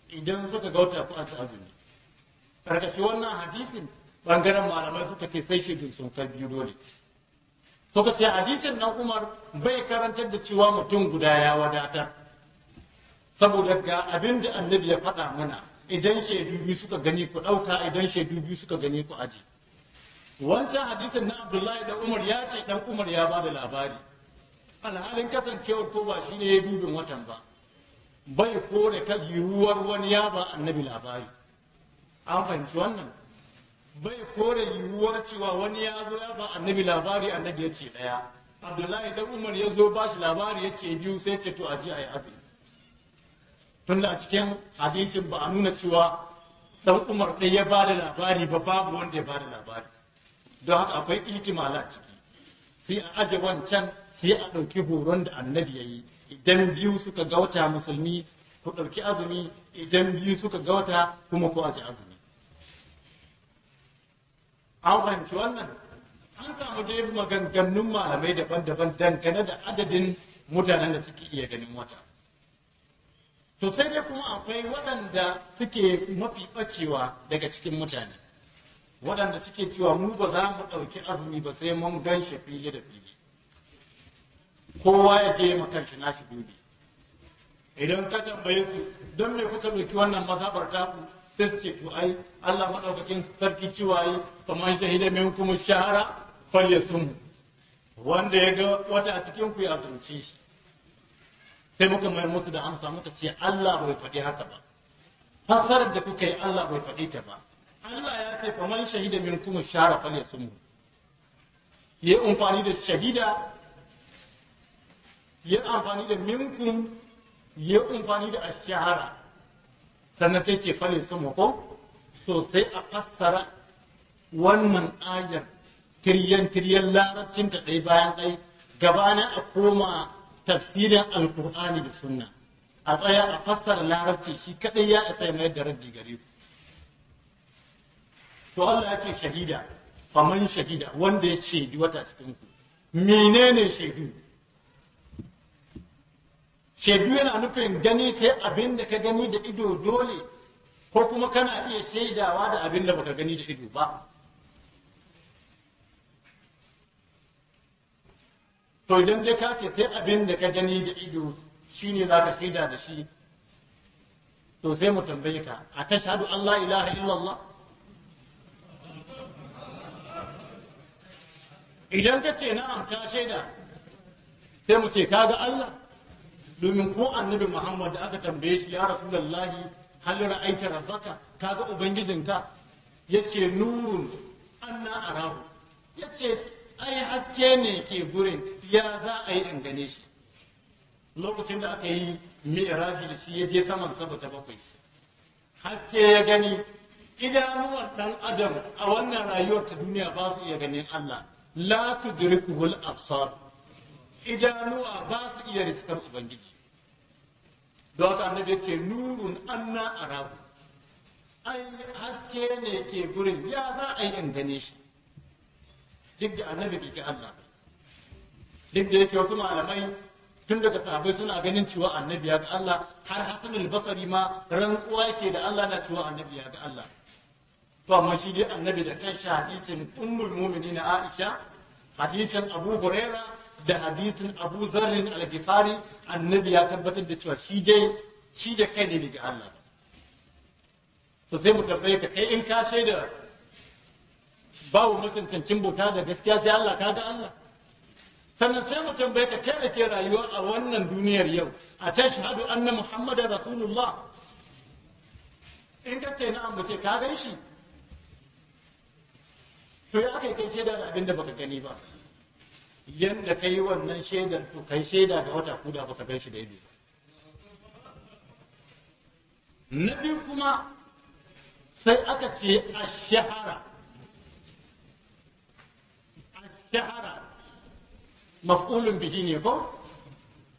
Speaker 1: idan suka ga wata, ku aji azumi. Ƙarƙashin wannan hadisin, ɓangaren malamai suka ce sai shaidun sun kai biyu dole. Suka ce hadisin nan Umar bai karantar da cewa mutum guda ya wadatar, saboda ga abin da annabi ya faɗa mana: idan shaidu biyu suka gani, ku ɗauka, idan shaidu biyu suka gani, ku aji. Wancan hadisin na Abdullahi da Umar ya ce dan Umar ya ba da labari, alhalin kasancewar ko ba shi ne ya dubin watan ba, bai kore ka yiwuwar wani ya ba annabi labari. An fahimci wannan? Bai kore yiwuwar cewa wani ya zo ya ba annabi labari, annabi ya ce ɗaya, Abdullahi dan Umar ya zo ba shi labari ya ce biyu, sai ce to aji a yi azumi. Tunda a cikin hadisin ba a nuna cewa dan Umar ɗaya ya ba da labari ba, babu wanda ya ba da labari. Don haka akwai ihtimala ciki, sai a aje wancan, sai a ɗauki horon da annabi ya yi: idan biyu suka ga wata musulmi, ku ɗauki azumi, idan biyu suka ga wata kuma, ku aje azumi. An fahimci wannan? An samu dai maganganun malamai daban-daban dangane da adadin mutanen da suke iya ganin wata. To sai dai kuma akwai waɗanda suke mafi ɓacewa daga cikin mutane. Waɗanda suke cewa mu ba za mu ɗauki azumi ba sai mun gan shi fili da fili. Kowa ya je ma kanshi nashi dubi. Idan ka tambaye su don me kuka ɗauki wannan mazhabar taku, sai su ce to ai Allah madaukakin sarki cewa yi faman shahida minkum shahara falyasum, wanda ya ga wata a cikin ku ya azumci shi. Sai muka mayar musu da amsa muka ce Allah bai faɗi haka ba, fassarar da kuka yi Allah bai faɗi ta ba. Allah ya ce faman shahida minkum shahara falyasum, ya amfani da shahida, ya amfani da minkum, ya amfani da ashahara, sannan sai ce fale sun ko. To sai a fassara wannan ayar tiryan tiryan larabcin ta ɗaya bayan ɗaya gabanin a koma tafsirin Alkur'ani da Sunna. A tsaya a fassara larabci shi kaɗai ya isa ya mayar da raddi gare ku. To Allah ya ce shahida, faman shahida, wanda ya shaidi wata cikin ku. Menene shaidu? Shaidu yana nufin gani sai abin da ka gani da ido dole, ko kuma kana iya shaidawa da abin da baka gani da ido ba? To idan dai ka ce sai abin da ka gani da ido shine za ka shaida da shi, to sai mu tambaye ka, a tashhadu Allah ilaha illallah? Idan ka ce na'am ka shaida, sai mu ce ka ga Allah? Domin ko Annabi Muhammad da aka tambaye shi, ya Rasulullahi, hal ra'aita rabbaka, kaga ubangijinka? Yace nurun anna arahu, yace ai haske ne ke gurin, ya za a yi in gane shi? Lokacin da aka yi mi'raji da shi ya je saman saba ta bakwai, haske ya gani. Idanuwan dan adam a wannan rayuwar ta duniya ba su iya ganin Allah. La tudrikuhul absar, idanuwa ba su iya riskar ubangiji. Don haka Annabi ya ce nurun anna arahu, ai haske ne ke gurin, ya za a yi in gane shi? Duk da Annabi bai ga Allah ba, duk da yake wasu malamai tun daga sahabbai suna ganin cewa Annabi ya ga Allah, har Hasan al-Basri ma rantsuwa yake da Allah na cewa Annabi ya ga Allah. To amma shi dai Annabi da kanshi, hadisin Ummul Mu'minin Aisha, hadisin Abu Huraira da hadisin Abu Zarrin al-Ghifari, Annabi ya tabbatar da cewa shi dai shi da kai ne daga Allah. To sai mu tambaye ka, kai in ka shaida babu macancancin bauta da gaskiya sai Allah, ka ga Allah? Sannan sai mu tambaye ka, kai da ke rayuwa a wannan duniyar yau, a tashhadu anna Muhammadar Rasulullah? In ka ce na'am, mu ce ka gan shi? To ya aka kai shaida da abin da baka gani ba? Yanda ka yi wannan shaidar, to kai shaida ga wata kuda baka gan shi da ido. Na biyu kuma sai aka ce ash-shahara. Ash-shahara maf'ulun bihi ne ko?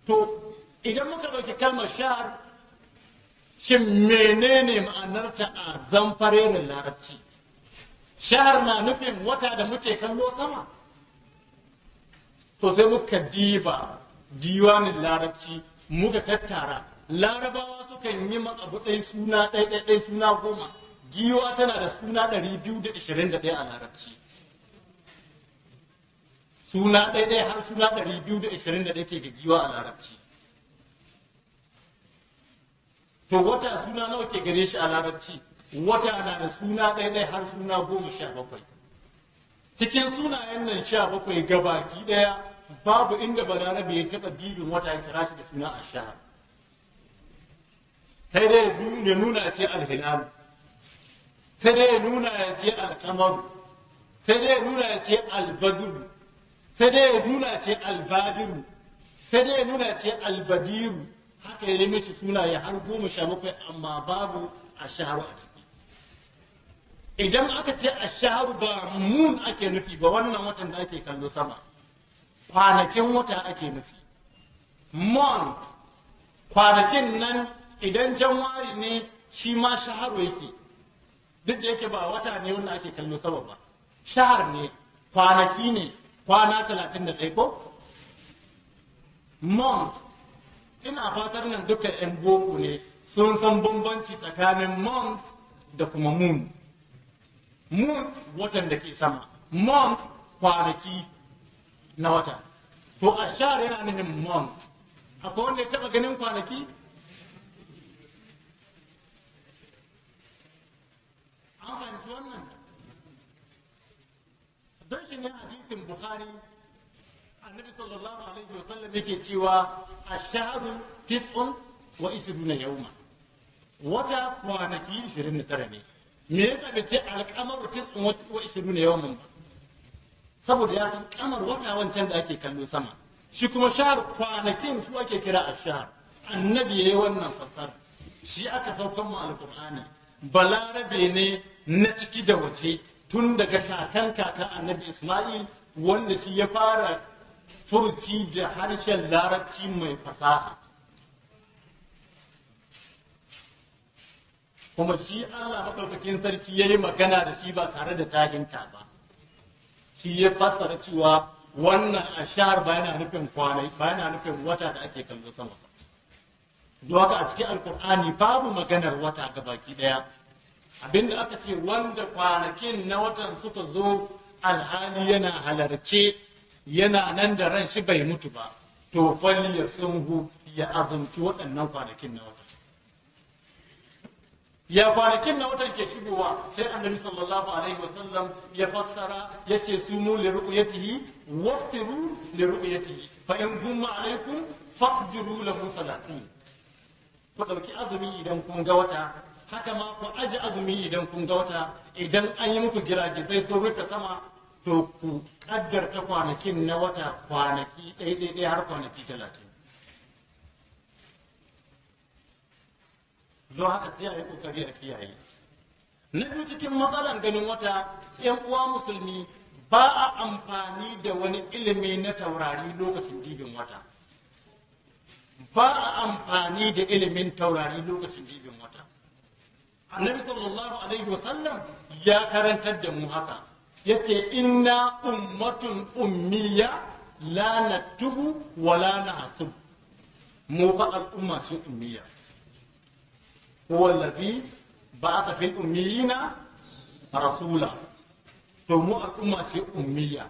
Speaker 1: To idan muka ɗauki kalmar shahar, shin menene ma'anarta a zamfarerin larabci? Shahar na nufin wata da muke kallo sama? To sai muka diba diwanin larabci muka tattara. Larabawa sukan yi ma abu ɗai suna ɗai ɗai ɗai suna 10. Giwa tana da suna 221 a larabci. Suna ɗai ɗai har suna 221 ke ga giwa a larabci. To wata suna nawa ke gare shi a larabci? Wata na da suna ɗai ɗai har suna 17. Cikin sunayen nan 17 gabaki ɗaya babu inda Balarabe ya taɓa dibin wata ya kira shi da suna ashahar. Sai dai ya nuna ya ce alhilalu, sai dai ya nuna ya ce alkamaru, sai dai ya nuna ya ce albaduru, sai dai ya nuna ya ce albadiru, sai dai ya nuna ya ce albadiru. Haka ya nemi shi sunaye har 17, amma babu ashaharu a ciki. Idan aka ce ashaharu ba mun ake nufi ba wannan watan da ake kallo sama, kwanakin wata ake nufi. Month, kwanakin nan idan Januwari ne shi ma shaharu yake, duk da yake ba wata ne wanda ake kallo sama ba, shahar ne, kwanaki ne, kwana 31 ko? Month, ina fatar nan duka 'yan boko ne sun san bambanci tsakanin month da kuma moon. Moon watan da ke sama, month kwanaki na wata. To ashar yana nufin month. Akwai wanda ya taba ganin kwanaki? An fahimci wannan? Don shi ne hadisin Bukhari, Annabi sallallahu alaihi wasallam yake cewa ashharu 29 yawma. Wata kwanaki 29 ne. Me yasa bai ce alqamaru 29 yawman ba? Saboda ya san kamar wata wancan da ake kallo sama. Shi kuma shahar kwanakin su ake kira ashhar. Annabi yayi wannan fasara. Shi aka saukan mu alqur'ani. Balarabe ne na ciki da waje tun daga kakan kakan Annabi Isma'il, wanda shi ya fara furci da harshen Larabci mai fasaha. Kuma shi Allah maɗaukakin sarki ya yi magana da shi ba tare da tahinta ba. Shi ya fassara cewa wannan ashar ba yana nufin kwanai, ba yana nufin wata da ake kallo sama ba. Don haka a cikin Alkur'ani babu maganar wata ga baki ɗaya. Abinda aka ce wanda kwanakin na watan suka zo alhali yana halarce, yana nan da ran shi bai mutu ba, to falli ya sunhu ya azumci waɗannan kwanakin na watan. Ya kwanakin na watan ke shigowa, sai Annabi sallallahu alaihi wasallam ya fassara ya ce sumu li ru'yatihi waftiru li ru'yatihi fa in gumma alaikum faqdiru lahu salatin. Ku ɗauki azumi idan kun ga wata, haka ma ku aji azumi idan kun ga wata. Idan an yi muku giragizai sun rufe sama, to ku kaddarta kwanakin na wata kwanaki ɗaya har kwanaki 30. Don haka sai a yi ƙoƙari a kiyaye. Na biyu cikin matsalan ganin wata, ‘yan uwa musulmi, ba a amfani da wani ilimi na taurari lokacin dibin wata. Ba a amfani da ilimin taurari lokacin dibin wata. Annabi sallallahu alaihi wasallam ya karantar da mu haka. Yace inna ummatun ummiya la naktubu wa la nahsub. Mu fa al'umma ce ummiya. Huwa allazi ba'atha fil ummiyina rasula. To mu al'umma ce ummiya.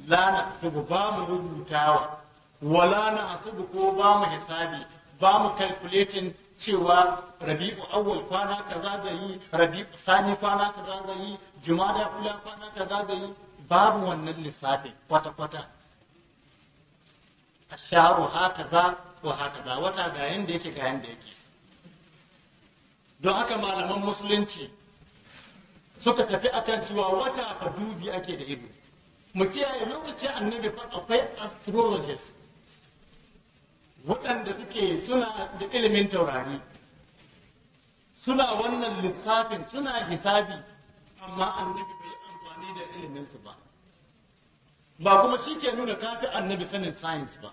Speaker 1: La naktubu, ba mu rubutawa, wala nahsubu, ko ba mu hisabi, ba mu calculating cewa Rabi'u awwal kwana kaza zai yi, Rabi'u sani kwana kaza zai yi, Jumada ula kwana kaza zai yi. Babu wannan lissafi kwata kwata. Asharu hakaza wa hakaza, wata ga yanda yake ga yanda yake. Don haka malaman musulunci suka tafi akan cewa wata fa dubi ake da ido. Mu kiyaye lokacin Annabi fa akwai astrologist waɗanda suke suna da ilimin taurari, suna wannan lissafin, suna hisabi, amma Annabi bai amfani da iliminsu ba. Ba kuma shi ke nuna kafi Annabi sanin science ba.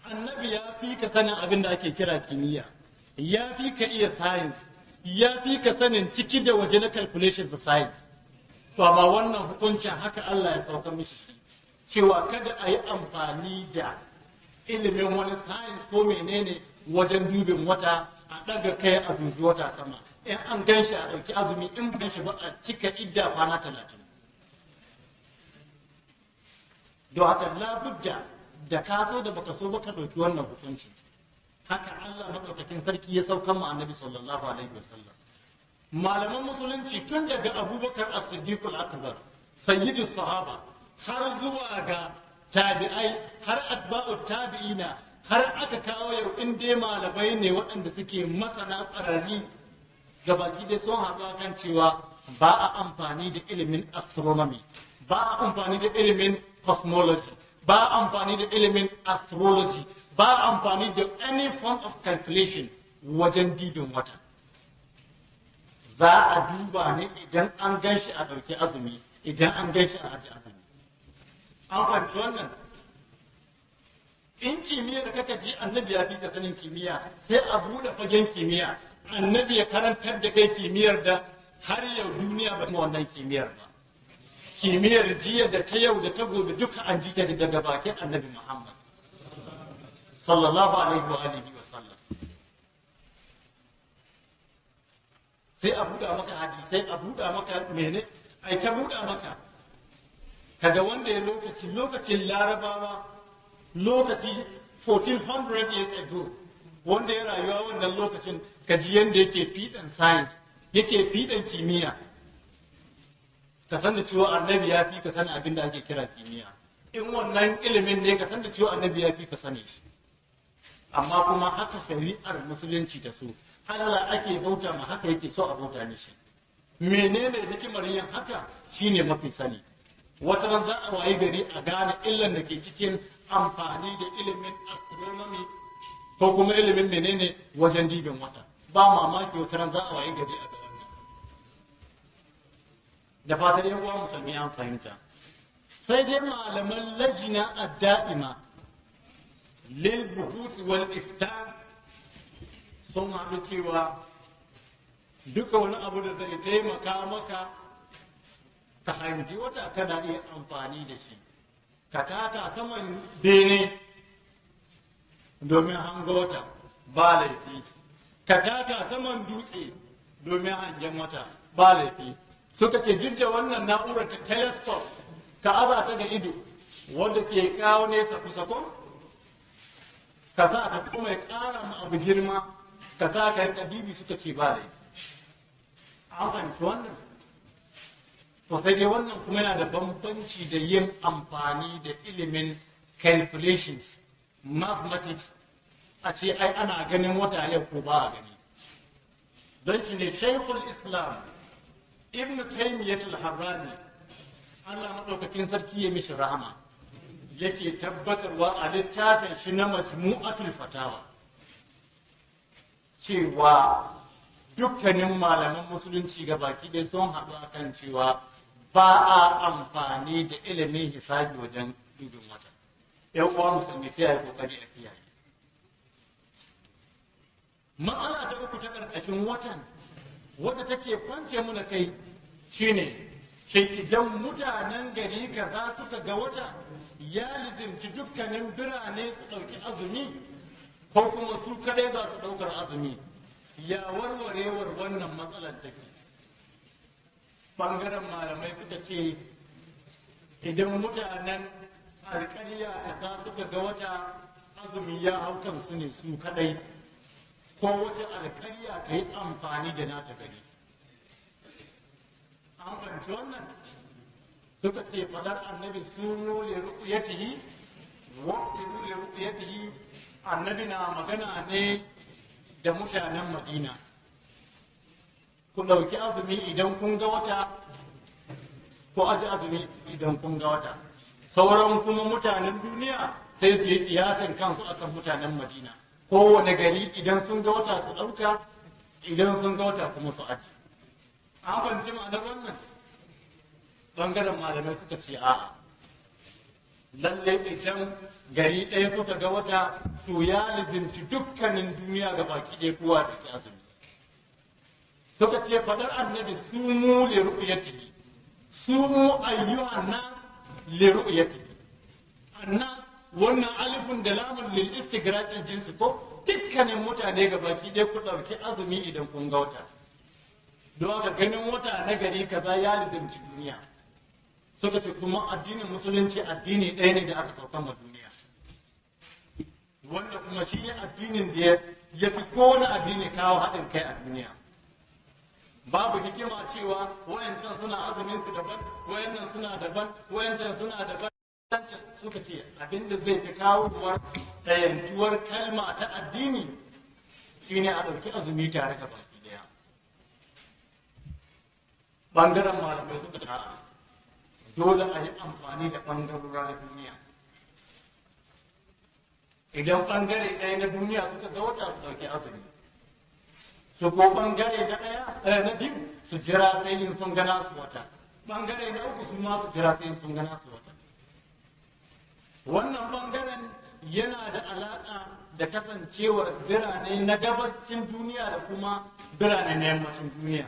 Speaker 1: Annabi ya fi ka sanin abin da ake kira kimiyya, ya fi ka iya science, ya fi ka sanin ciki da waje na calculations da science. To amma wannan hukuncin haka Allah ya sauka mishi shi, cewa kada a yi amfani da ilimin wani science ko menene wajen dubin wata, a ɗaga kai a dubi wata sama. In an gan shi a ɗauki azumi, in gan shi ba a cika idda kwana 30. Don haka labudda da ka so da baka so ba ka ɗauki wannan hukunci. Haka Allah maɗaukakin sarki ya saukan mu Annabi sallallahu alaihi wasallam. Malaman musulunci tun daga Abubakar as-Siddiq al-Akbar, sayyidu sahaba, har zuwa ga tabi'ai, har atba'u tabi'ina, har aka kawo yau in dai malamai ne waɗanda suke masana ƙwararri gabaki dai sun haɗu kan cewa ba a amfani da ilimin astronomy, ba a amfani da ilimin cosmology, ba a amfani da ilimin astrology, ba a amfani da any form of calculation wajen dibin wata. Za a duba ne idan an gan shi a ɗauki azumi, idan an gan shi a aji azumi. An fahimci wannan? In kimiyyar kaka ji Annabi ya fi ka sanin kimiyya, sai a buɗe fagen kimiyya. Annabi ya karantar da kai kimiyyar da har yau duniya ba wannan kimiyyar ba. Kimiyyar jiya da ta yau da ta gobe duka an ji ta daga bakin Annabi Muhammad sallallahu alaihi wa alihi wa sallam. Sai a buɗa maka hadisai, a buɗa maka mene, Ai ta buɗa maka kaga wanda ya lokaci, lokacin Larabawa, lokaci 1400 years ago, wanda ya rayuwa wannan lokacin, kaji yanda yake fiɗan science, yake fiɗan kimiyya. Ka san da cewa Annabi ya fi ka sani abin da ake kira kimiyya. In wannan ilimin ne, ka san da cewa Annabi ya fi ka sani shi. Amma kuma haka shari'ar Musulunci ta so Allah ake bauta ma, haka yake so a bauta mishi. Menene hikimar yin haka shine mafi sani. Wata ran za a wayi gari a gane illan da ke cikin amfani da ilimin astronomy ko kuma ilimin menene wajen dibin wata. Ba mamaki wata ran za a wayi gari a ga wannan. Da fatan yan uwa Musulmi an fahimta. Sai dai malaman Lajina Adda'ima lil Buhuth wal Ifta sun haɗu cewa duka wani abu da zai taimaka maka ka hangi wata, kana iya amfani da shi. Ka taka saman bene domin hango wata, ba laifi. Ka taka saman dutse domin hangen wata, ba laifi. Suka ce duk da wannan na'urar ta telescope, ka aza ta ga ido, wanda ke kawo nesa kusa, ko ka sa ta kuma ya ƙara ma abu girma, ka sa ka rika dibi, suka ce ba laifi. An fahimci wannan? To, sai dai wannan kuma yana da bambanci da yin amfani da ilimin calculations, mathematics, a ce ai ana ganin wata yau ko ba a gani. Don shi ne Shaikhul Islam Ibn Taymiyyah al-Harrani, Allah madaukakin sarki ya mishi rahama, yake tabbatarwa a littafin shi na Majmu'atul Fatawa cewa dukkanin malaman Musulunci ga baki ɗaya sun haɗu akan cewa ba a amfani da ilimin hisabi wajen dubin wata. Yan uwa Musulmi, sai a yi kokari a kiyaye. Matsala ta uku ta ƙarƙashin watan wadda take kwance muna kai shine, shin idan mutanen gari kaza suka ga wata, ya lizimci dukkanin birane su ɗauki azumi, ko kuma su kadai za su ɗaukar azumi? Ya warwarewar wannan matsalar take? Ɓangaren malamai suka ce idan mutanen alƙarya kaza suka ga wata, azumi ya hau kansu ne su kadai, ko wace alƙarya ka yi amfani da nata gari. An fahimci wannan? Suka ce fadar Annabi "Sumu li ru'yatihi wa aftiru li ru'yatihi", Annabi na magana ne da mutanen Madina: ku ɗauki azumi idan kun ga wata, ko aji azumi idan kun ga wata. Sauran kuma mutanen duniya sai su yi kiyasin kansu akan mutanen Madina. Kowane gari idan sun ga wata su ɗauka, idan sun ga wata kuma su aji. An fahimci ma'anar wannan? Bangaren malamai suka ce a'a, lalle idan gari ɗaya suka ga wata, to ya lizimci dukkanin duniya ga baki ɗaya, kowa da ke azumi. Suka ce faɗar Annabi "Sumu li ru'yatihi", "Sumu ayyuhan nas li ru'yatihi", annas wannan alifun da lamun lil istighraq jinsi, ko dukkanin mutane ga baki ɗaya ku ɗauki azumi idan kun ga wata. Don haka ganin wata na gari kaza ya lizimci duniya. Suka ce kuma addinin Musulunci addini ɗaya ne da aka saukan ma duniya, wanda kuma shi ne addinin da ya fi kowane addini kawo haɗin kai a duniya. Babu hikima cewa wayancan suna azumin su daban, wayannan suna daban, wayancan suna daban. Suka ce abinda zai fi kawowar ɗayantuwar kalma ta addini shine a ɗauki azumi tare da baki ɗaya. Ɓangaren malamai suka ce dole a yi amfani da ɓangarora na duniya. Idan ɓangare ɗaya na duniya suka ga wata, su ɗauki azumi, su ko ɓangare na ɗaya, na biyu su jira sai in sun gana su wata, ɓangare na uku su ma su jira sai in sun gana su wata. Wannan ɓangaren yana da alaƙa da kasancewar birane na gabascin duniya da kuma birane na yammacin duniya.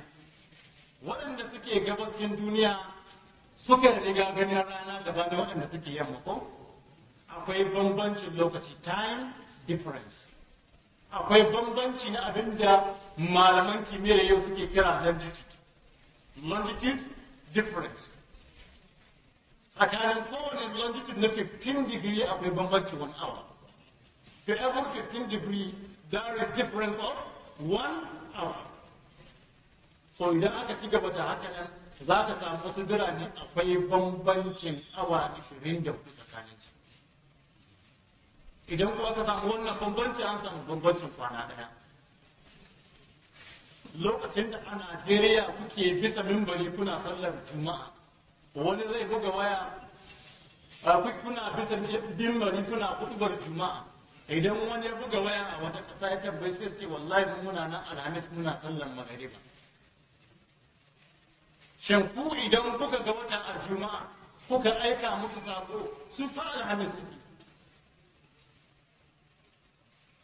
Speaker 1: Waɗanda suke gabascin duniya suka riga ganin rana gaba da waɗanda suke yamma, ko akwai bambancin lokaci, time difference. Akwai bambanci na abin da malaman kimiyyar yau suke kira longitude. Longitude difference. Tsakanin kowane longitude na 15 degree akwai bambanci 1 hour. To every 15 degree there is difference of 1 hour. So idan aka ci gaba da haka nan, za ka samu wasu birane akwai bambancin awa 24 tsakaninsu. Idan kuwa ka samu wannan bambanci, an samu bambancin kwana ɗaya. Lokacin da a Najeriya kuke bisa mimbari kuna sallar Juma'a, wani zai buga waya, kuna bisa mimbari kuna hudubar Juma'a, idan wani ya buga waya a wata ƙasa ya tambayi, sai ce, "Wallahi mu muna nan Alhamis muna sallar magariba." Shin ku idan kuka ga wata a Juma'a kuka aika musu sako, su fa Alhamis suke.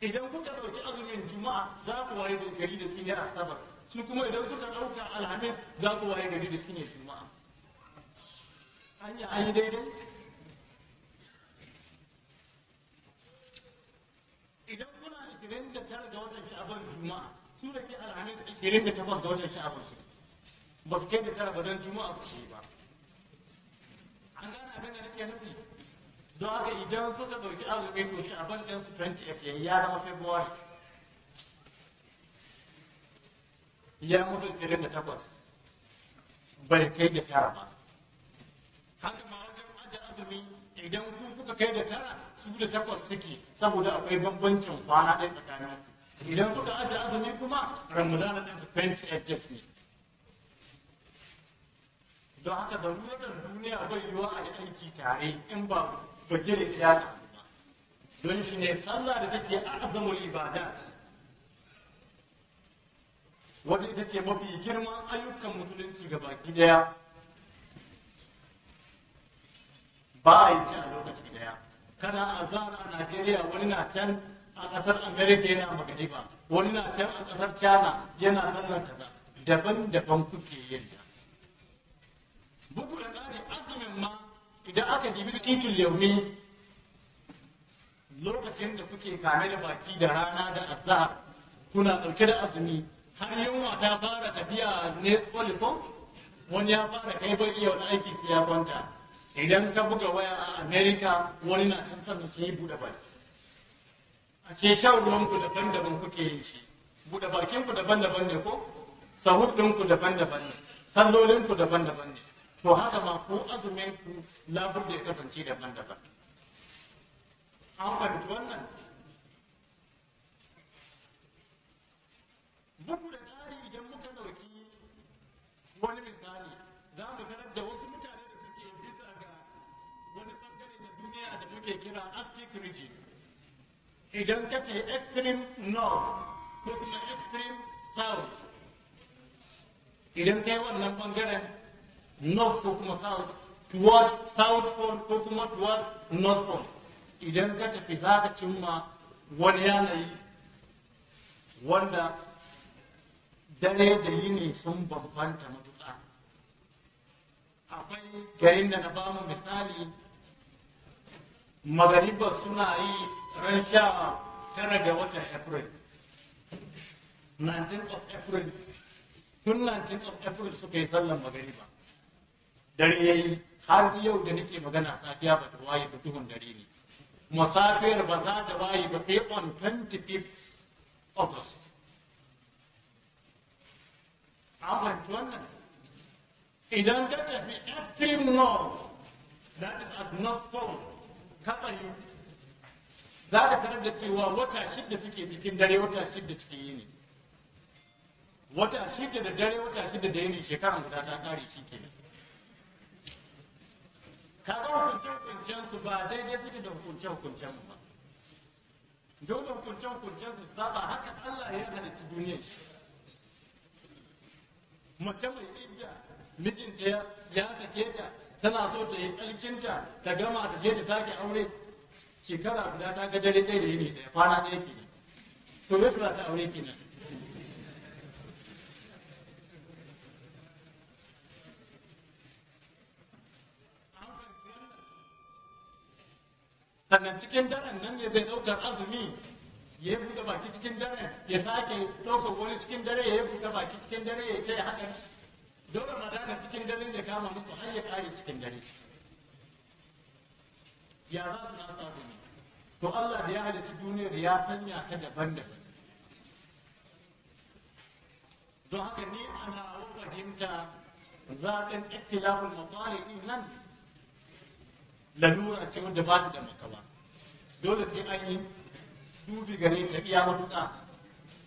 Speaker 1: Idan kuka ɗauki azumin Juma'a, za ku waye gari da shi ne Asabar, su kuma idan suka ɗauka Alhamis, za su waye gari da shi ne Juma'a. Anya an yi daidai? Idan kuna 29 ga watan Sha'aban Juma'a, su da ke Alhamis 28 ga watan Sha'aban, su ba su kai da tara ba, don Juma'a ba su yi ba. An gane abin da nake nufi? Don haka idan suka ɗauki azumi, to Sha'aban ɗin su 28 yayi, ya zama February, ya musu 28, bai kai da tara ba. Haka ma wajen aje azumi, idan ku kuka kai da tara, su da takwas suke, saboda akwai bambancin kwana ɗaya tsakanin ku. Idan suka aje azumi kuma, Ramadana ɗin su 28 days ne. Don haka darurar duniya bai yiwuwa a yi aiki tare in ba bagire ya ba. Don shi ne sallah da take azamul ibadat, wadda ita ce mafi girman ayyukan Musulunci ga baki daya, ba a yi ta a lokaci daya. Kana azhar a Najeriya, wani na can a kasar America yana magariba, wani na can a kasar China yana sallar kaza. Daban-daban kuke yin ta. Bugu da ƙari, azumin ma, idan aka dibi titul yaumi, lokacin da kuke kame da baki da rana da azhar, kuna ɗauke da azumi, har yunwa ta fara tafiya ne ko wani ya fara kai bai iya wani aiki sai ya kwanta, idan ka buga waya a America, wani na can sannan sun yi buɗe baki. Ashe shan ruwanku daban-daban kuke yin shi, buɗe bakinku daban-daban ne, ko sahur ɗinku daban-daban ne, sallolinku daban-daban ne. To haka ma ko azumin ku labur da ya kasance daban-daban. An fahimci wannan? Bugu da ƙari, idan muka ɗauki wani misali, za mu tarar da wasu mutane da suke bisa ga wani ɓangare na duniya da muke kira Arctic region. Idan ka ce extreme north ko kuma extreme south, idan kai wannan ɓangaren north ko kuma south, toward south pole ko kuma toward north pole, idan ka tafi za ka cimma wani yanayi wanda dare da yini sun bambanta matuƙa. Akwai garin da na bamu misali, magariba suna yi ran 19 ga watan April, 19th of April. Tun 19th of April suka yi sallan magariba, dare ya yi, har yau da nake magana safiya ba ta waye ba, duhun dare ne. Kuma safiyar ba za ta waye ba sai on 25th August. An fahimci wannan? Idan ka tafi extreme north, that is at North Pole, ka tsayu, za ka tarar da cewa wata 6 suke cikin dare, wata 6 cikin yini. Wata 6 da dare, wata 6 da yini, shekaran guda ta kare shi kenan. Kaga hukunce-hukuncen su ba daidai suke da hukunce-hukuncen mu ba. Dole hukunce-hukuncen su saba, haka Allah ya halicci duniyar shi. Mace mai idda, mijinta ya sake ta, tana so ta yi tsarkinta ta gama ta je ta sake aure, shekara guda ta ga dare ɗaya da yini ɗaya, kwana ɗaya kenan. To yaushe za ta aure kenan? Sannan cikin daren nan ne zai ɗaukar azumi ya yi buɗe baki cikin daren, ya sake ɗaukar wani cikin dare ya yi buɗe baki cikin dare, ya ce haka. Don Ramadana cikin dare zai kama musu har ya kare cikin dare. Ya za su nasu azumi? To Allah da ya halicci duniyar ya sanya ta daban-daban. Don haka ni ana fahimta zaɓin ikhtilaful matsali din nan lalura ce wanda ba ta da makawa. Dole sai an yi dubi gare ta iya matuƙa.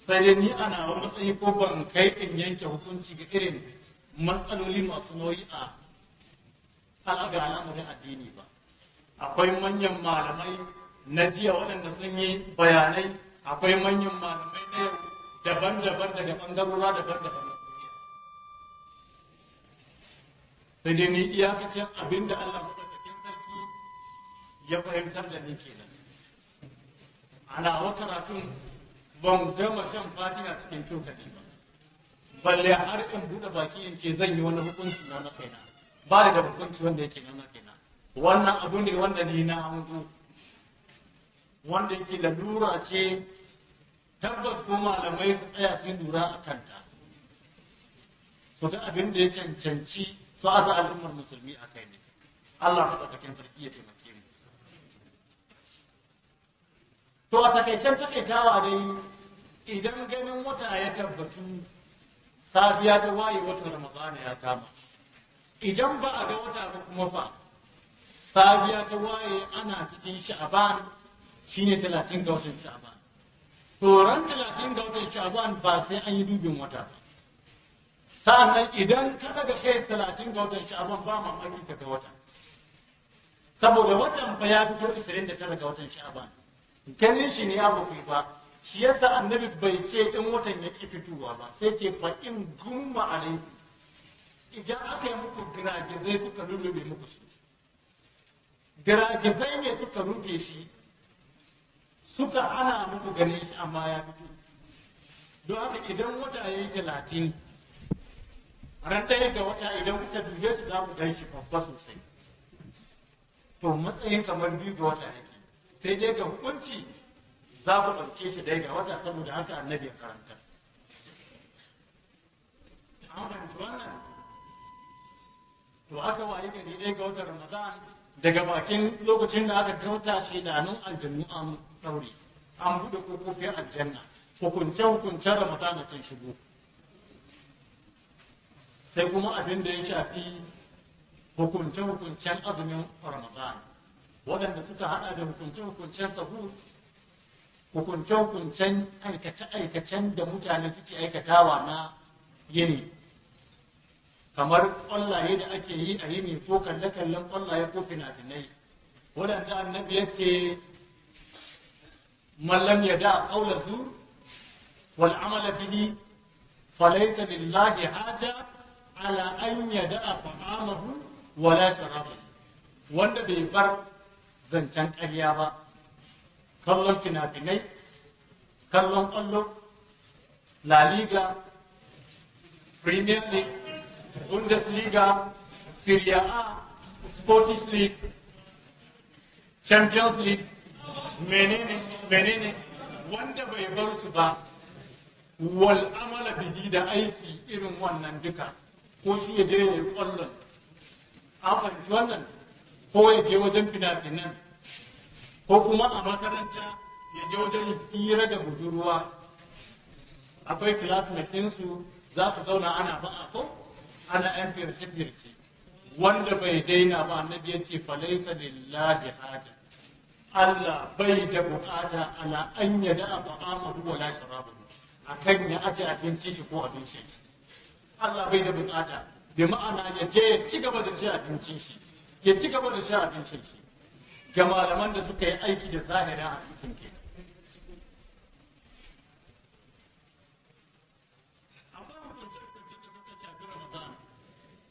Speaker 1: Sai dai ni ana wa matsayi ko ban kai in yanke hukunci ga irin matsaloli masu nauyi a al'amarin addini ba. Akwai manyan malamai na jiya waɗanda sun yi bayanai, akwai manyan malamai na yau daban-daban daga ɓangarora daban-daban na duniya. Sai dai ni iyakacin abin da Allah maɗaukakin sarki ya fahimtar da ni kenan. Ana wa karatun ban gama shan fatiha cikin cokali ba, balle har in buɗe baki in ce zan yi wani hukunci na kaina. Ba da hukunci wanda yake na kaina. Wannan abu ne wanda ni na hango, wanda yake lalura ce, tabbas ko malamai su tsaya su lura a kanta, su ga abin da ya cancanci su aza al'ummar musulmi a kai ne. Allah maɗaukakin sarki ya taimake mu. To a takaicen takaitawa dai, idan ganin wata ya tabbatu, safiya ta waye, watan Ramadana ya kama. Idan ba a ga wata ba kuma fa, safiya ta waye ana cikin Sha'aban, shine 30 ga watan Sha'aban. To ran 30 ga watan Sha'aban ba sai an yi dubin wata ba. Sa'annan idan ka daga kai 30 ga watan Sha'aban, ba mamaki ka ga wata, saboda watan fa ya fito 29 ga watan Sha'aban. Ganin shi ne abu ba shi yasa annabi bai ce in watan ya ki fitowa ba, sai ce fa in gumma alaikum, idan aka yi muku giragizai suka lullube muku shi. Giragizai ne suka rufe shi, suka hana muku ganin shi, amma ya fito. Don haka idan wata ya yi 30, ran 1 ga wata, idan kuka dube su za ku gan shi babba sosai. To matsayin kamar 2 ga wata yake, sai dai ga hukunci za ku ɗauke shi 1 ga wata, saboda haka annabi ya karanta. An fahimci wannan? To aka wayi gari 1 ga watan Ramadan, daga bakin lokacin da aka kauta shi da nan aljannu an ɗaure, an buɗe ƙofofin aljanna, hukunce-hukuncen Ramadan sun shigo. Sai kuma abin da ya shafi hukunce-hukuncen azumin Ramadan, waɗanda suka haɗa da hukunce-hukuncen sahur, hukunce-hukuncen aikace-aikacen da mutane suke aikatawa na yini, kamar ƙwallaye da ake yi a yini, ko kalle-kallen ƙwallaye ko fina-finai, waɗanda annabi ya ce mallam ya da ƙaula zur wal amala bihi falaysa lillahi haja ala an yada ta'amahu wala sharabahu. Wanda bai bar zancen ƙarya ba, kallon fina-finai, kallon ƙwallo, La Liga, Premier League, Bundesliga, Serie A, Scottish League, Champions League, menene menene, wanda bai bar su ba, wal amala bihi, da aiki irin wannan duka, ko shi ya je ya yi ƙwallon, an fahimci wannan, ko ya je wajen fina-finan, ko kuma a makaranta ya je wajen hira da budurwa, akwai classmate ɗinsu za su zauna ana ba'a ko ana yan firce-firce, wanda bai daina ba, annabi ya ce falaisa lillahi haja, Allah bai da bukata ala an yada a ta'amahu wala sharabahu, akan ya aje abinci shi ko abincin shi. Allah bai da bukata, bi ma'ana ya je ya ci gaba da ci abincin shi, ya ci gaba da sha abincin shi. Ga malaman da suka yi aiki da zahirin hadisin kenan. Akwai hukunce-hukunce da suka shafi Ramadan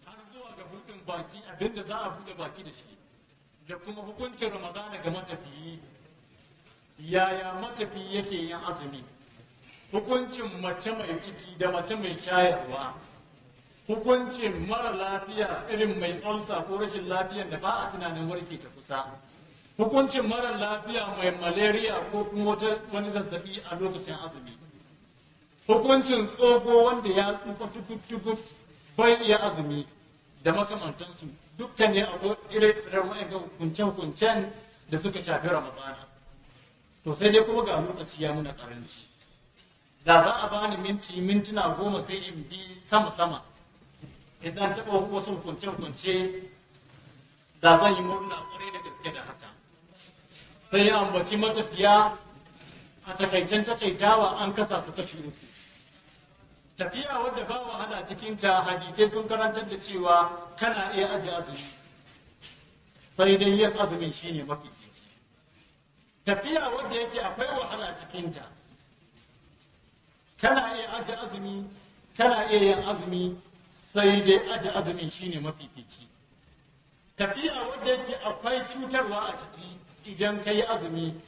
Speaker 1: har zuwa ga buɗin baki, abinda za a buɗe baki da shi, da kuma hukuncin Ramadana ga matafiyi, yaya matafiyi yake yin azumi, hukuncin mace mai ciki da mace mai shayarwa, hukuncin mara lafiya irin mai ulcer ko rashin lafiyar da ba a tunanin warke ta kusa, hukuncin mara lafiya mai malaria ko kuma wani zazzabi a lokacin azumi, hukuncin tsoho wanda ya tsufa tukub-tukub. Bai iya azumi da makamantansu. Dukkan ne akwai ire-iren wa'anga hukunce-hukuncen da suka shafi Ramadana. To sai dai kuma ga lokaci ya muna karanci. Da za a bani minti 10 mintuna sai in bi sama-sama idan taɓa wasu hukunce-hukunce, da zan yi murna kwarai da gaske da haka. Sai ya ambaci matafiya a takaicen takaitawa, an kasa su kashi uku. Tafiya wadda ba wahala cikinta, hadisai sun karantar da cewa kana iya aje azumi, sai dai yin azumin shine mafifici. Tafiya wadda yake akwai wahala cikinta, kana iya aje azumi, kana iya yin azumi, sai dai aje azumin shine mafifici. Tafiya wadda yake akwai cutarwa a ciki, idan ka yi azumi,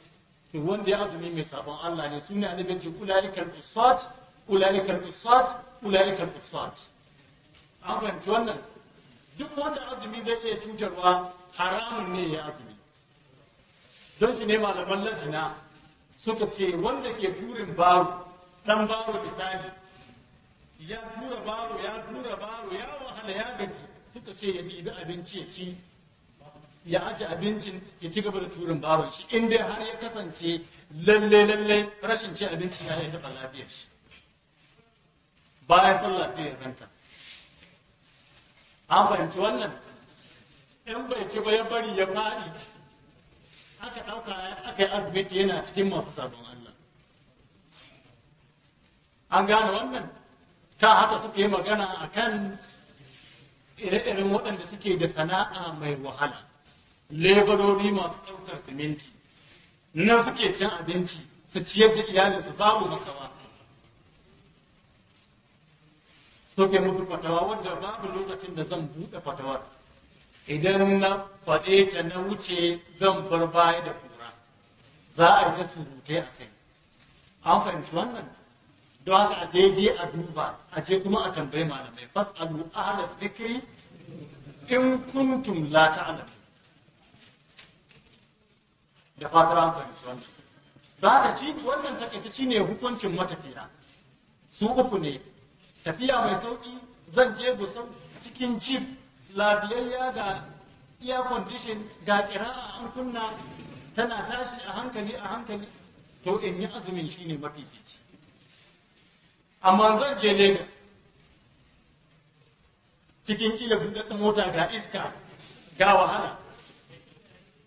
Speaker 1: to wanda ya azumi mai sabon Allah ne. Sune Annabi ce: أولئك العصاة، أولئك العصاة، أولئك العصاة. An fahimci wannan? Duk wanda azumi zai iya cutarwa, haramun ne ya azumi. Don shi ne malaman lajina suka ce wanda ke turin baro, dan baro misali, ya tura baro, ya tura baro, ya wahala, ya gaji, suka ce ya ɗibi abinci ya ci, ya aje abincin, ya ci gaba da turin baron shi, in dai har ya kasance lalle lalle rashin cin abinci ya iya taɓa lafiyar shi. Bayan sallah sai ya ranka. An fahimci wannan? In bai ci ba, ya bari ya faɗi, aka ɗauka aka yi asibiti, yana cikin masu sabon Allah. An gane wannan? Ka haka suka yi magana a kan ire-iren waɗanda suke da sana'a mai wahala, lebarori masu ɗaukar siminti, nan suke cin abinci su ciyar da iyalinsu, babu makawa. Suke musu fatawa wadda babu lokacin da zan buɗe fatawar. Idan na faɗe ta na wuce, zan bar baya da kura, za a yi ta surutai a kai. An fahimci wannan? Don haka a je a duba, a je kuma a tambayi malamai. فاسألوا أهل الذكر إن كنتم لا تعلمون. Da fatar an fahimci wannan. Don haka shi wannan takaice shine hukuncin matafiya. Su uku ne: tafiya mai sauki, zan je Gusau cikin jeep lafiyayya, ga air condition, ga ƙira'a an kunna tana tashi a hankali a hankali, to in yi azumin shine mafifici. Amma zan je Lagos cikin kila buɗaɗɗen mota, ga iska, ga wahala,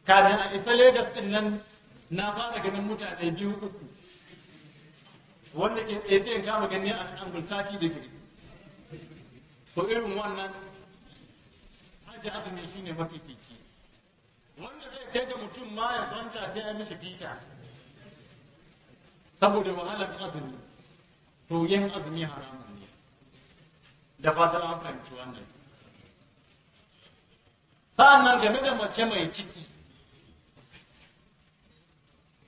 Speaker 1: kamin a isa Lagos ɗin nan na fara ganin mutane biyu uku, wanda ke tsaye sai in kama gani a angle 30 degree, to irin wannan aje azumi shine mafifici. Wanda zai kai da mutum ma ya kwanta sai ya mishi fita saboda wahalar azumi, to yin azumi haramun ne. Da fatan an fahimci wannan. Sa'annan game da mace mai ciki,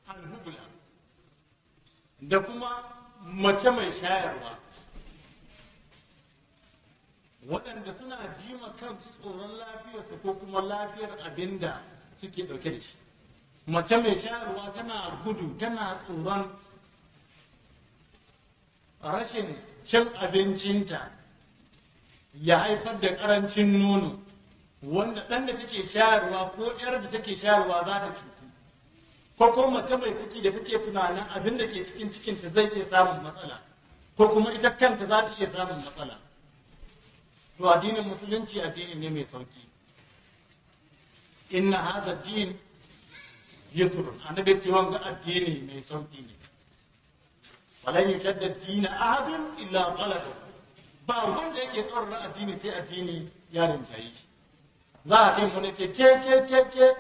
Speaker 1: alhubula, da kuma mace mai shayarwa, waɗanda suna jima kansu tsoron lafiyarsu ko kuma lafiyar abin da suke ɗauke da shi. Mace mai shayarwa tana gudu, tana tsoron rashin cin abincinta ya haifar da ƙarancin nono, wanda ɗan da take shayarwa ko ‘yar da take shayarwa za ta cutu, ko kuma mace mai ciki da take tunanin abin da ke cikin cikinta zai iya samun matsala, ko kuma ita kanta za ta iya samun matsala. To addinin Musulunci addini ne mai sauki. إن هذا الدين يسر. Annabi ce wanga addini mai sauki ne. ولن يشاد الدين أحد إلا غلبه. Ba wanda yake tsoron addini sai addini ya rinjaye shi. Za a kai mu ne ce ke ke ke ke,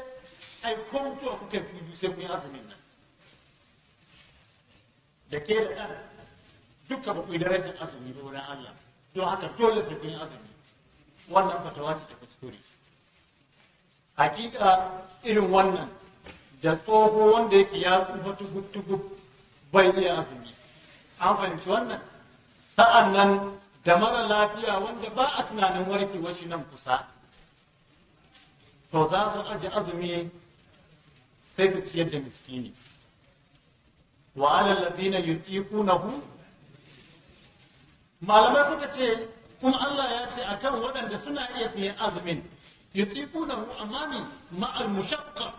Speaker 1: ai ko mutuwa kuka fi biyu sai kun yi azumin nan, da ke da ɗan duka ba ku yi darajar azumi ba wurin Allah, don haka dole sai kun yi azumi. Wannan fatawa ce ta kuskure. Hakika irin wannan, da tsoho wanda yake ya tsufa tugub-tugub, bai iya azumi. An fahimci wannan? Sa'an nan da mara lafiya wanda ba a tunanin warkewar shi nan kusa, to za su aje azumi sai su ciyar da miskini. وعلى الذين يطيقونه. Malamai suka ce Kuma Allah ya ce akan waɗanda suna iya su yi azumin, yutiqunahu amami ma'al mushaqqa,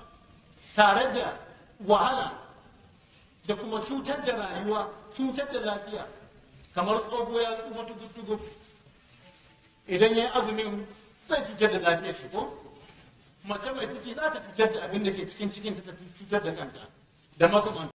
Speaker 1: tare da wahala da kuma cutar da rayuwa, cutar da lafiya, kamar tsoho ya tsufa tugu-tugu, idan ya yi azumin zai cutar da lafiyar shi, ko mace mai ciki za ta cutar da abin da ke cikin cikin ta, cutar da kanta da makamantan